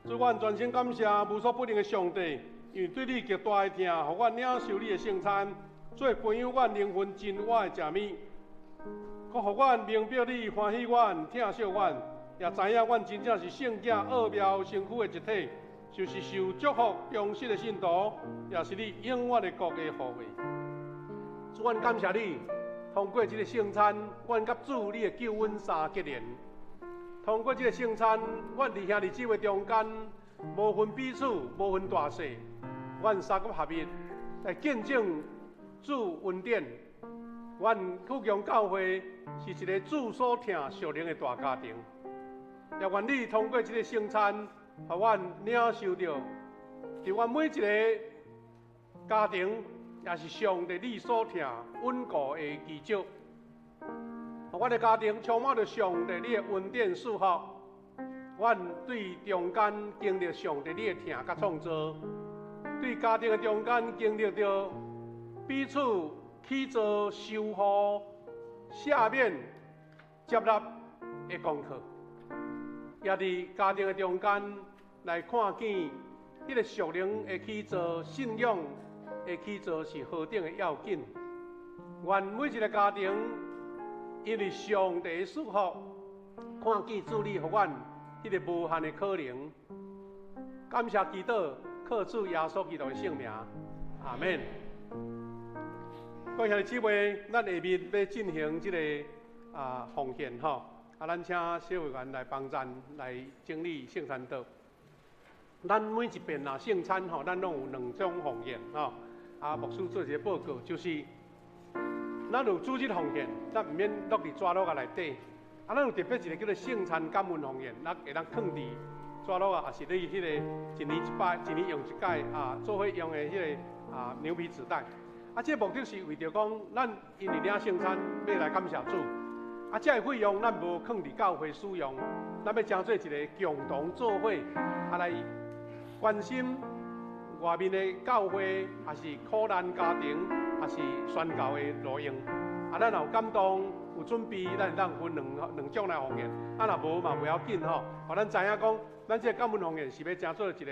主，阮全心感謝無所不能的上帝，因為對你極大的疼，予阮領受你的聖餐，做培養阮靈魂真我的食物，閣予阮明白你，歡喜阮，疼惜阮，也知影阮真正是聖潔奧妙身軀的一體。就是受祝福忠實的信徒，也是你永遠的國的後裔。主，阮感謝你，通過這个聖餐，阮佮主你的救恩相結連。通過這个聖餐，阮佇兄弟姊妹中間，無分彼此，無分大細，阮三個合一來見證主恩典。阮富強教會是一个主所疼屬靈的大家庭。也願你通過這个聖餐，予阮領受著，佇阮每一个家庭，也是上帝你所疼穩固的基石。予阮的家庭充滿著上帝你的恩典祝福，阮對中間經歷上帝你的疼佮創造，對家庭的中間經歷著彼此起造、修護、赦免、接納的功課，也佇家庭的中間來看見彼個屬靈的起造、信仰的起造是何等的要緊。願每一個家庭因為上帝的祝福，看見主你予阮彼個無限的可能。感謝祈禱，靠主耶穌基督的聖名，阿們。各位兄弟姊妹，咱下面欲進行這個奉獻吼，咱請小會員來幫贊來整理聖餐桌。咱每一遍啊聖餐吼，咱攏有兩種奉獻吼。牧師做一個報告，就是咱有主日奉獻，咱毋免落佇紙橐仔內底。咱有特別一個叫做聖餐感恩奉獻，咱會當囥佇紙橐仔，抑是你彼個一年一擺、一年用一擺做伙用的彼個牛皮紙袋。這個目的是為著講，咱因為領聖餐欲來感謝主，這個費用咱無囥佇教會使用，咱欲成做一個共同做伙來關心外面的教會，抑是苦難家庭，抑是宣教的路用。咱若有感動，有準備，咱會當分兩種來奉獻。若無嘛袂要緊吼。予咱知影講，咱這個感恩奉獻是欲成做一個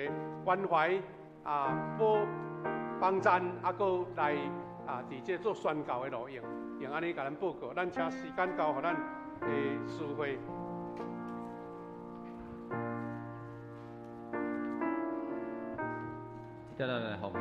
關懷幫贊，閣來佇這做宣教的路用，用按呢共咱報告。咱請時間交予咱的司會。接下來奉獻。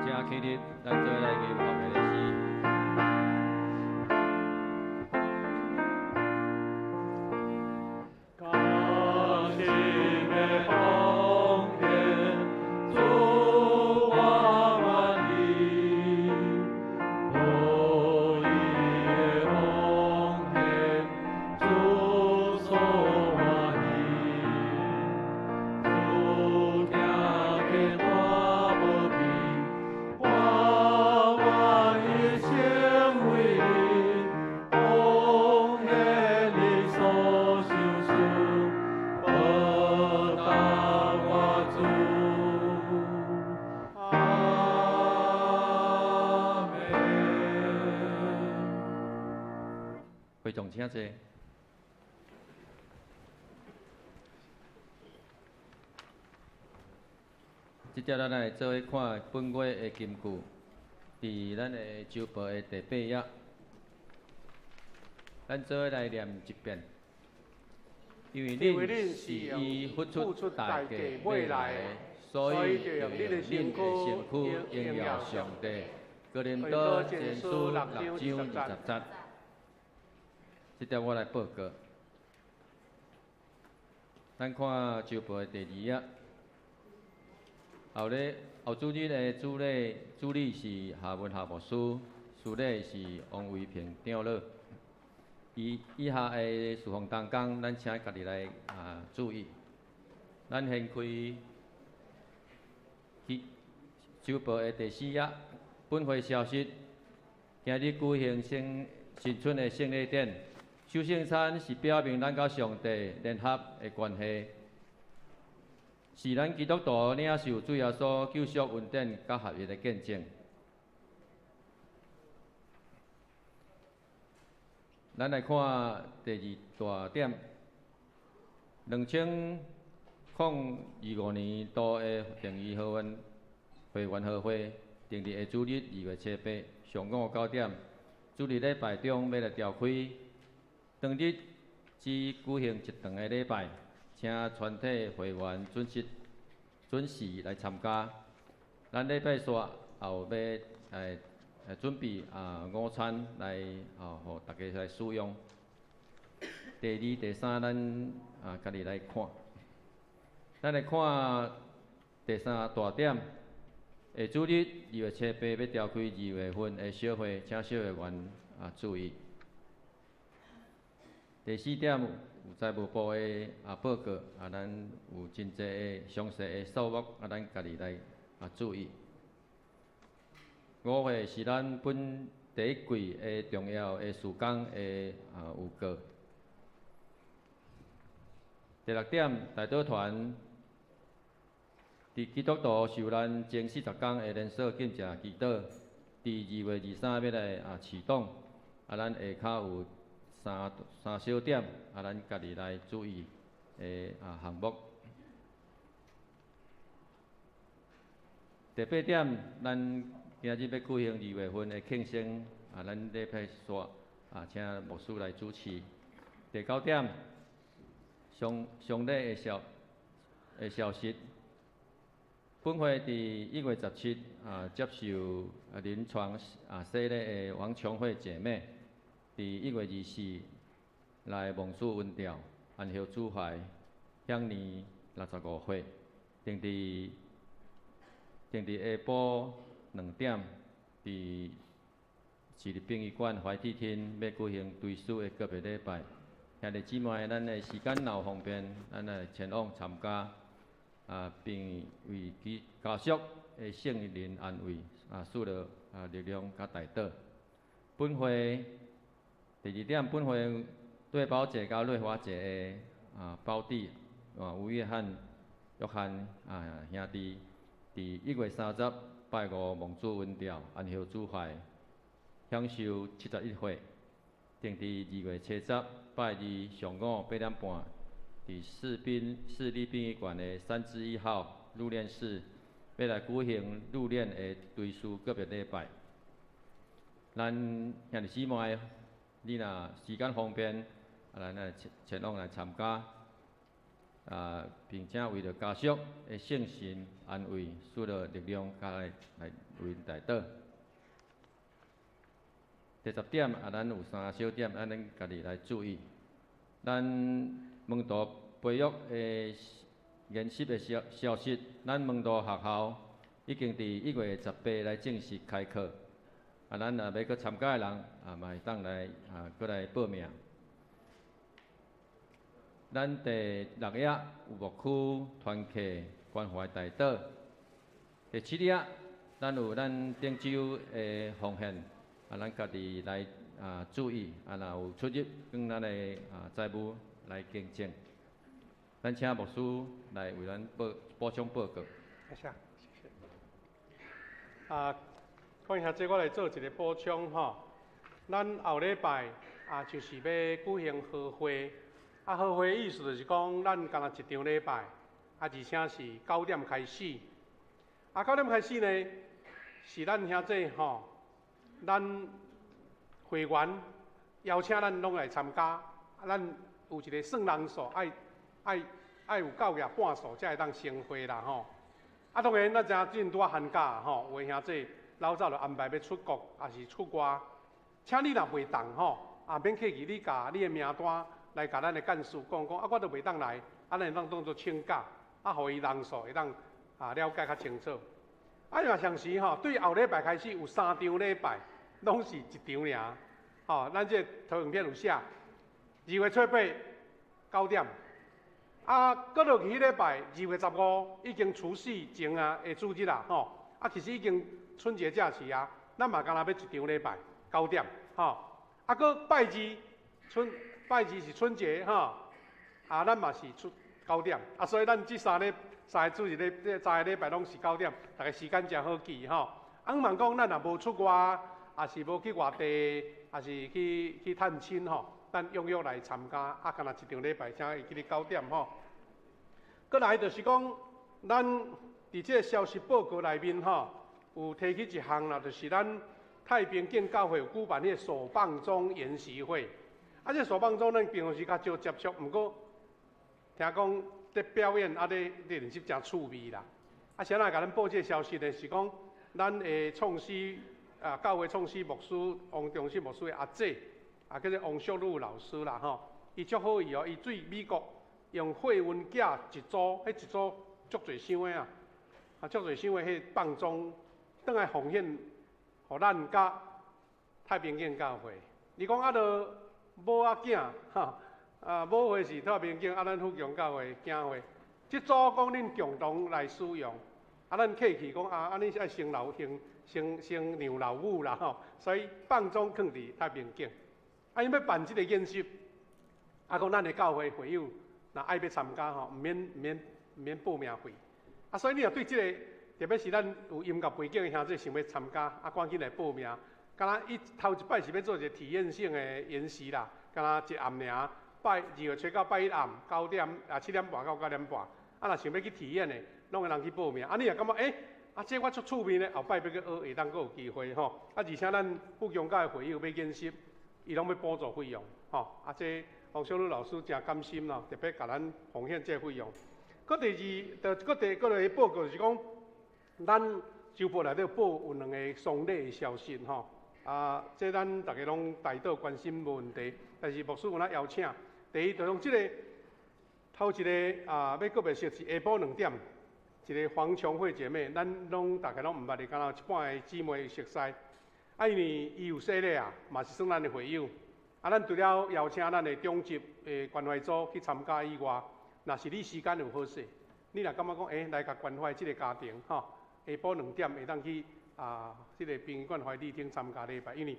請起立，咱做來吟後面的詩。感心的奉献，主我愿意，乐意的奉献，主所欢喜，主行见我无比。我愿一生为你，奉献你所赏赐，报答我主。阿们。会众请坐。这节咱来做伙看本月的金句，佇咱的周报的第八页，咱做伙來念一遍。因為恁是伊付出代價買來的，所以就用恁的身軀榮耀上帝。哥林多前書6章20節。這條我來報告。咱看周報的第二頁。後日後主日的主禮，主禮是夏文夏牧師，司禮是王維平長老。以下的事奉同工，咱請家己來注意。咱先開去周報的第四頁，本會消息。今日舉行聖新春的聖禮典。守聖餐是表明咱佮上帝聯合的關係，是咱基督徒領受主耶穌救贖恩典佮合一的見證。咱來看第二大點，2025年度的定義會員會員和會，定佇下主日2月7日上午9點，主日禮拜中欲來召開。當日只舉行一場的禮拜，請全體會員準時準時來參加。咱禮拜煞也有欲來準備啊午餐來哦，予大家來使用。第二、第三，咱啊家己來看。咱來看第三大點，下主日2月7日欲召開二月份的小會，請小會員啊注意。第四點，有財務部的啊報告，啊，咱有真濟的詳細的數目，啊，咱家己來啊注意。五會是咱本第一季的重要的事工的啊預告。第六點，代禱團佇基督徒受難前40工的連鎖禁食祈禱，佇2月23欲來啊啟動，啊，咱下跤有三三小點，啊，咱家己來注意的啊項目。第八點，咱今日欲舉行二月份的慶生，啊，咱禮拜煞啊，請牧師來主持。第九點，喪喪禮的消的消息。本會佇1月17啊，接受啊臨床啊洗禮的王瓊慧姐妹，佇1月24來蒙主恩召，安息主懷，享年65歲，定佇定佇下晡2點，佇市立殯儀館懷體廳欲舉行追思的告別禮拜。兄弟姊妹，咱的時間若有方便，咱來前往參加，啊，並為其家屬的聖靈安慰，啊，賜予啊力量佮代禱。本會第二點，本會對寶姐佮瑞華姐的啊胞弟啊吳約翰、約翰啊兄弟，佇1月30拜五蒙主恩召，安息主懷，享壽71歲。定佇2月7日拜二上午8點半，佇市殯市立殯儀館的3之1號入殮室，欲來舉行入殮的追思告別禮拜。咱兄弟姊妹，你若時間方便，啊，咱來前前往來參加，啊，並且為著家屬的聖神安慰，賜予力量，佮來來為𪜶代禱。第十點啊，咱有三小點，咱家己來注意。咱門徒培育的研習的消消息，咱門徒學校已經佇1月18來正式開課。啊，咱若欲閣參加的人，啊，嘛會當來啊，閣來報名。咱第六頁有牧區團契關懷代禱。第七頁，咱有咱頂週的奉獻。啊，咱家己來啊注意，啊，若有出入，跟咱的啊財務來更正。咱請牧師來為咱報補充報告。多謝，謝謝。啊，看下這我來做一個補充吼。咱後禮拜啊，就是欲舉行和會。啊，和會意思就是講，咱干焦一場禮拜，啊，而且是9點開始。啊，9點開始呢，是咱兄弟吼。咱會員邀請咱攏來參加，啊，咱有一個算人數，愛愛愛有夠額半數才會當成會啦吼。啊，當然咱知影最近拄仔寒假吼，有的兄弟老早就安排欲出國，抑是出外，請你若袂當吼，啊免客氣，你共你的名單來共咱的幹事講講，啊，我都袂當來，啊，咱會當當做請假，啊，予伊人數會當啊了解較清楚。啊，若常時吼，對後禮拜開始有三場禮拜。攏是一場爾，吼，咱這個投影片有寫，2月7日9點，啊，閣落去彼禮拜2月15已經除夕前啊的主日啦，吼，啊，其實已經春節假期啊，咱嘛干焦欲一場禮拜9點，吼，啊，閣拜二春拜二是春節吼，啊，咱嘛是出九點，啊，所以咱這三個主日禮，這三個禮拜攏是九點，逐家時間誠好記吼。啊，毋講咱若無出外，也是無去外地，也是去探親吼，咱踴躍來參加，啊，干焦一場禮拜才會記得九點吼。閣來就是講，咱佇這個消息報告內面吼，有提起一項啦，就是咱太平景教會有舉辦彼個手棒鐘研習會。啊，這手棒鐘咱平常時較少接觸，毋過聽講佇表演啊，咧練習誠趣味啦。啊，啥人共咱報這個消息呢？是講咱的創始啊，教會創始牧師王忠信牧師的阿姐，啊，叫做王淑女老師啦吼。伊足好意哦，伊對美國用貨運寄一組，彼一組足濟箱的啊，啊，足濟箱的彼放鐘，轉來奉獻予咱佮太平景教會。伊講啊，著某仔囝吼，啊，母會是太平景，啊，咱富強教會囝會，這組講恁共同來使用，啊，咱客氣講啊，按呢是愛先留先先先讓老母啦吼，所以放鐘囥佇太平景，啊，𪜶欲辦這個研習，啊，講咱的教會會友若愛欲參加吼，毋免報名費，啊，所以你若對這個，特別是咱有音樂背景的兄弟想欲參加，啊，趕緊來報名。敢若伊頭一擺是欲做一個體驗性的研習啦，敢若一暗爾，拜二月初九拜一暗九點啊7點半到9點半，啊若想欲去體驗的，攏會通去報名。啊，你若感覺啊，這我足趣味呢，後擺欲閣學會當閣有機會吼。啊，而且咱富強教的會友欲研習，伊攏欲補助費用吼。啊，這王小女老師誠甘心咯，特別共咱奉獻這個費用。閣第二，就閣第閣來報告就是講，咱週報內底報有兩個喪禮的消息吼。啊，這咱逐家攏代禱關心無問題，但是牧師有哪邀請，第一就講這個頭一個啊，欲告別式是下晡2點，一個黃瓊慧姐妹，咱攏逐家攏毋捌的，敢若一半的姊妹熟似。啊，因為伊有洗禮啊，嘛是算咱的會友。啊，咱除了邀請咱的長執的關懷組去參加以外，若是你時間有好勢，你若感覺講，來共關懷這個家庭，吼，下晡2點會當去啊，這個殯儀館懷禮廳參加禮拜，因為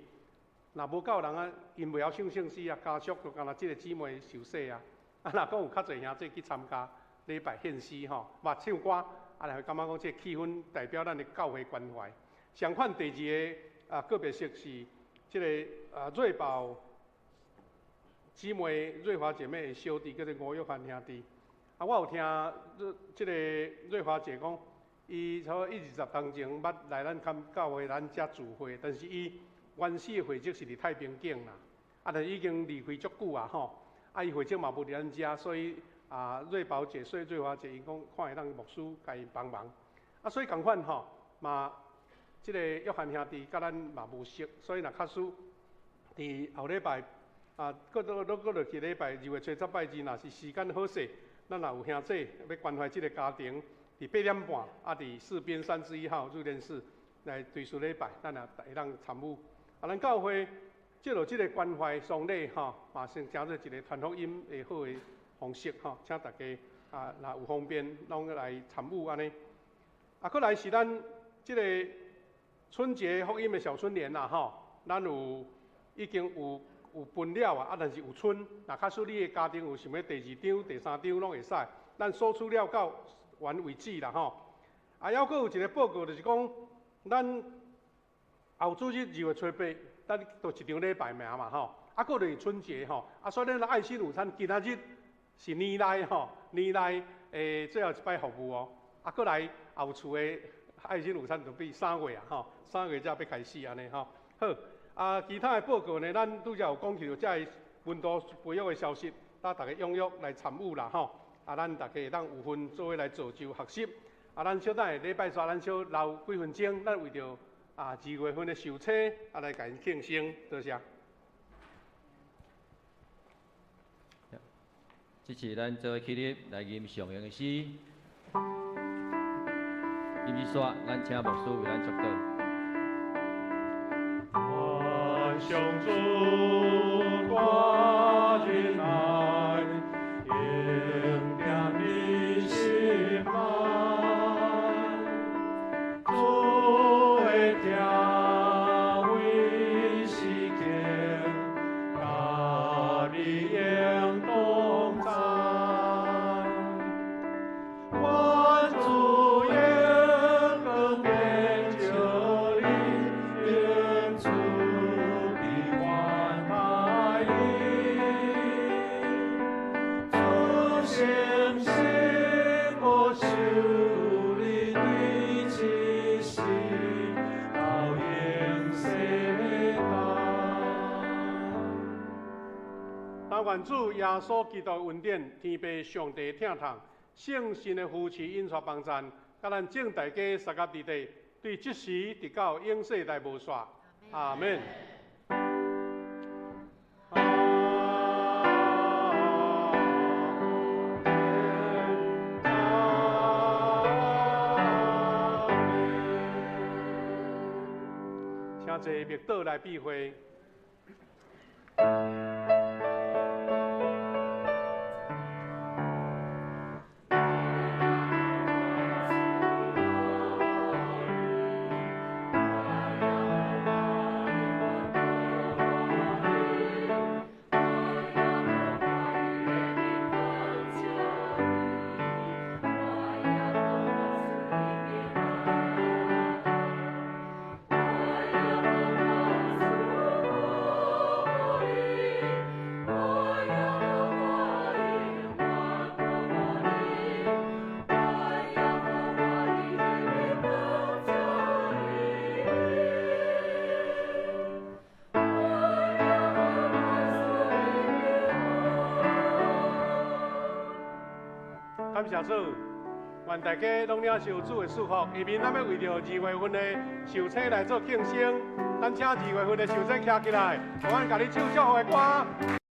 若無夠人啊，𪜶袂曉唱聖詩啊，家屬就干焦這個姊妹受洗啊。啊，若講有較濟兄弟去參加禮拜獻詩吼，或唱歌，啊，來感覺講這個氣氛代表咱的教會關懷。相款第二個啊，告別式是這個啊瑞寶姊妹瑞華姐妹的小弟叫做吳玉涵兄弟。啊，我有聽這個瑞華姐講，伊差不多一二十當前捌來咱教會咱遮聚會，但是伊原始的會籍是佇太平景啦，啊，但是已經離開足久啊吼，啊，伊會籍嘛無佇咱遮，所以啊，瑞寶姐、所以瑞華姐𪜶講看會當牧師共𪜶幫忙，啊，所以仝款吼嘛，這個約翰兄弟佮咱嘛無熟，所以若假使佇後禮拜啊，閣閣落去禮拜2月初十拜二，若是時間好勢，咱若有兄弟欲關懷這個家庭，佇8點半啊，佇四邊31號入殮室來追思禮拜，咱也會當參與。啊，咱教會藉著這個關懷喪禮吼，嘛先成做一個傳福音的好的方式吼，請大家啊，若有方便，攏來參與按呢。啊，閣來是咱這個春節福音的小春聯啦吼，咱有已經有分了啊，啊，但是有剩，若假使你的家庭有想欲第二張、第三張攏會使，咱索取了到完為止啦吼。啊，猶閣有一個報告，就是講咱後主日2月初八，咱就一場禮拜爾嘛吼。啊，閣就是春節吼，啊，所以咱愛心午餐今仔日是年內吼，年內最後一擺服務哦。啊，閣來後厝的愛心午餐就變3月啊吼，3月才欲開始按呢吼。好，啊，其他的報告呢，咱拄才有講起這个門徒培育的消息，咱逐家踴躍來參與啦吼。啊，咱逐家會當有份做伙來造就學習。啊，咱小等下禮拜三，咱小留幾分鐘，咱為著啊2月份的受洗，啊來共𪜶慶生，多謝。這次咱做伙起立來吟上用的詩，吟一煞，咱請牧師為咱祝禱。願上主大仁愛，永定佇心內，主的疼為世間，願主耶穌基督的恩典、天父上帝的疼痛、聖神的扶持、引帶幫贊，佮咱眾大家相佮佇底，對這時直到永世代無煞。阿門。請坐默禱來閉會。感謝主，願大家攏領受主的祝福。下面咱欲為著二月份的壽星來做慶生，咱請二月份的壽星徛起來，予阮共你唱祝福的歌。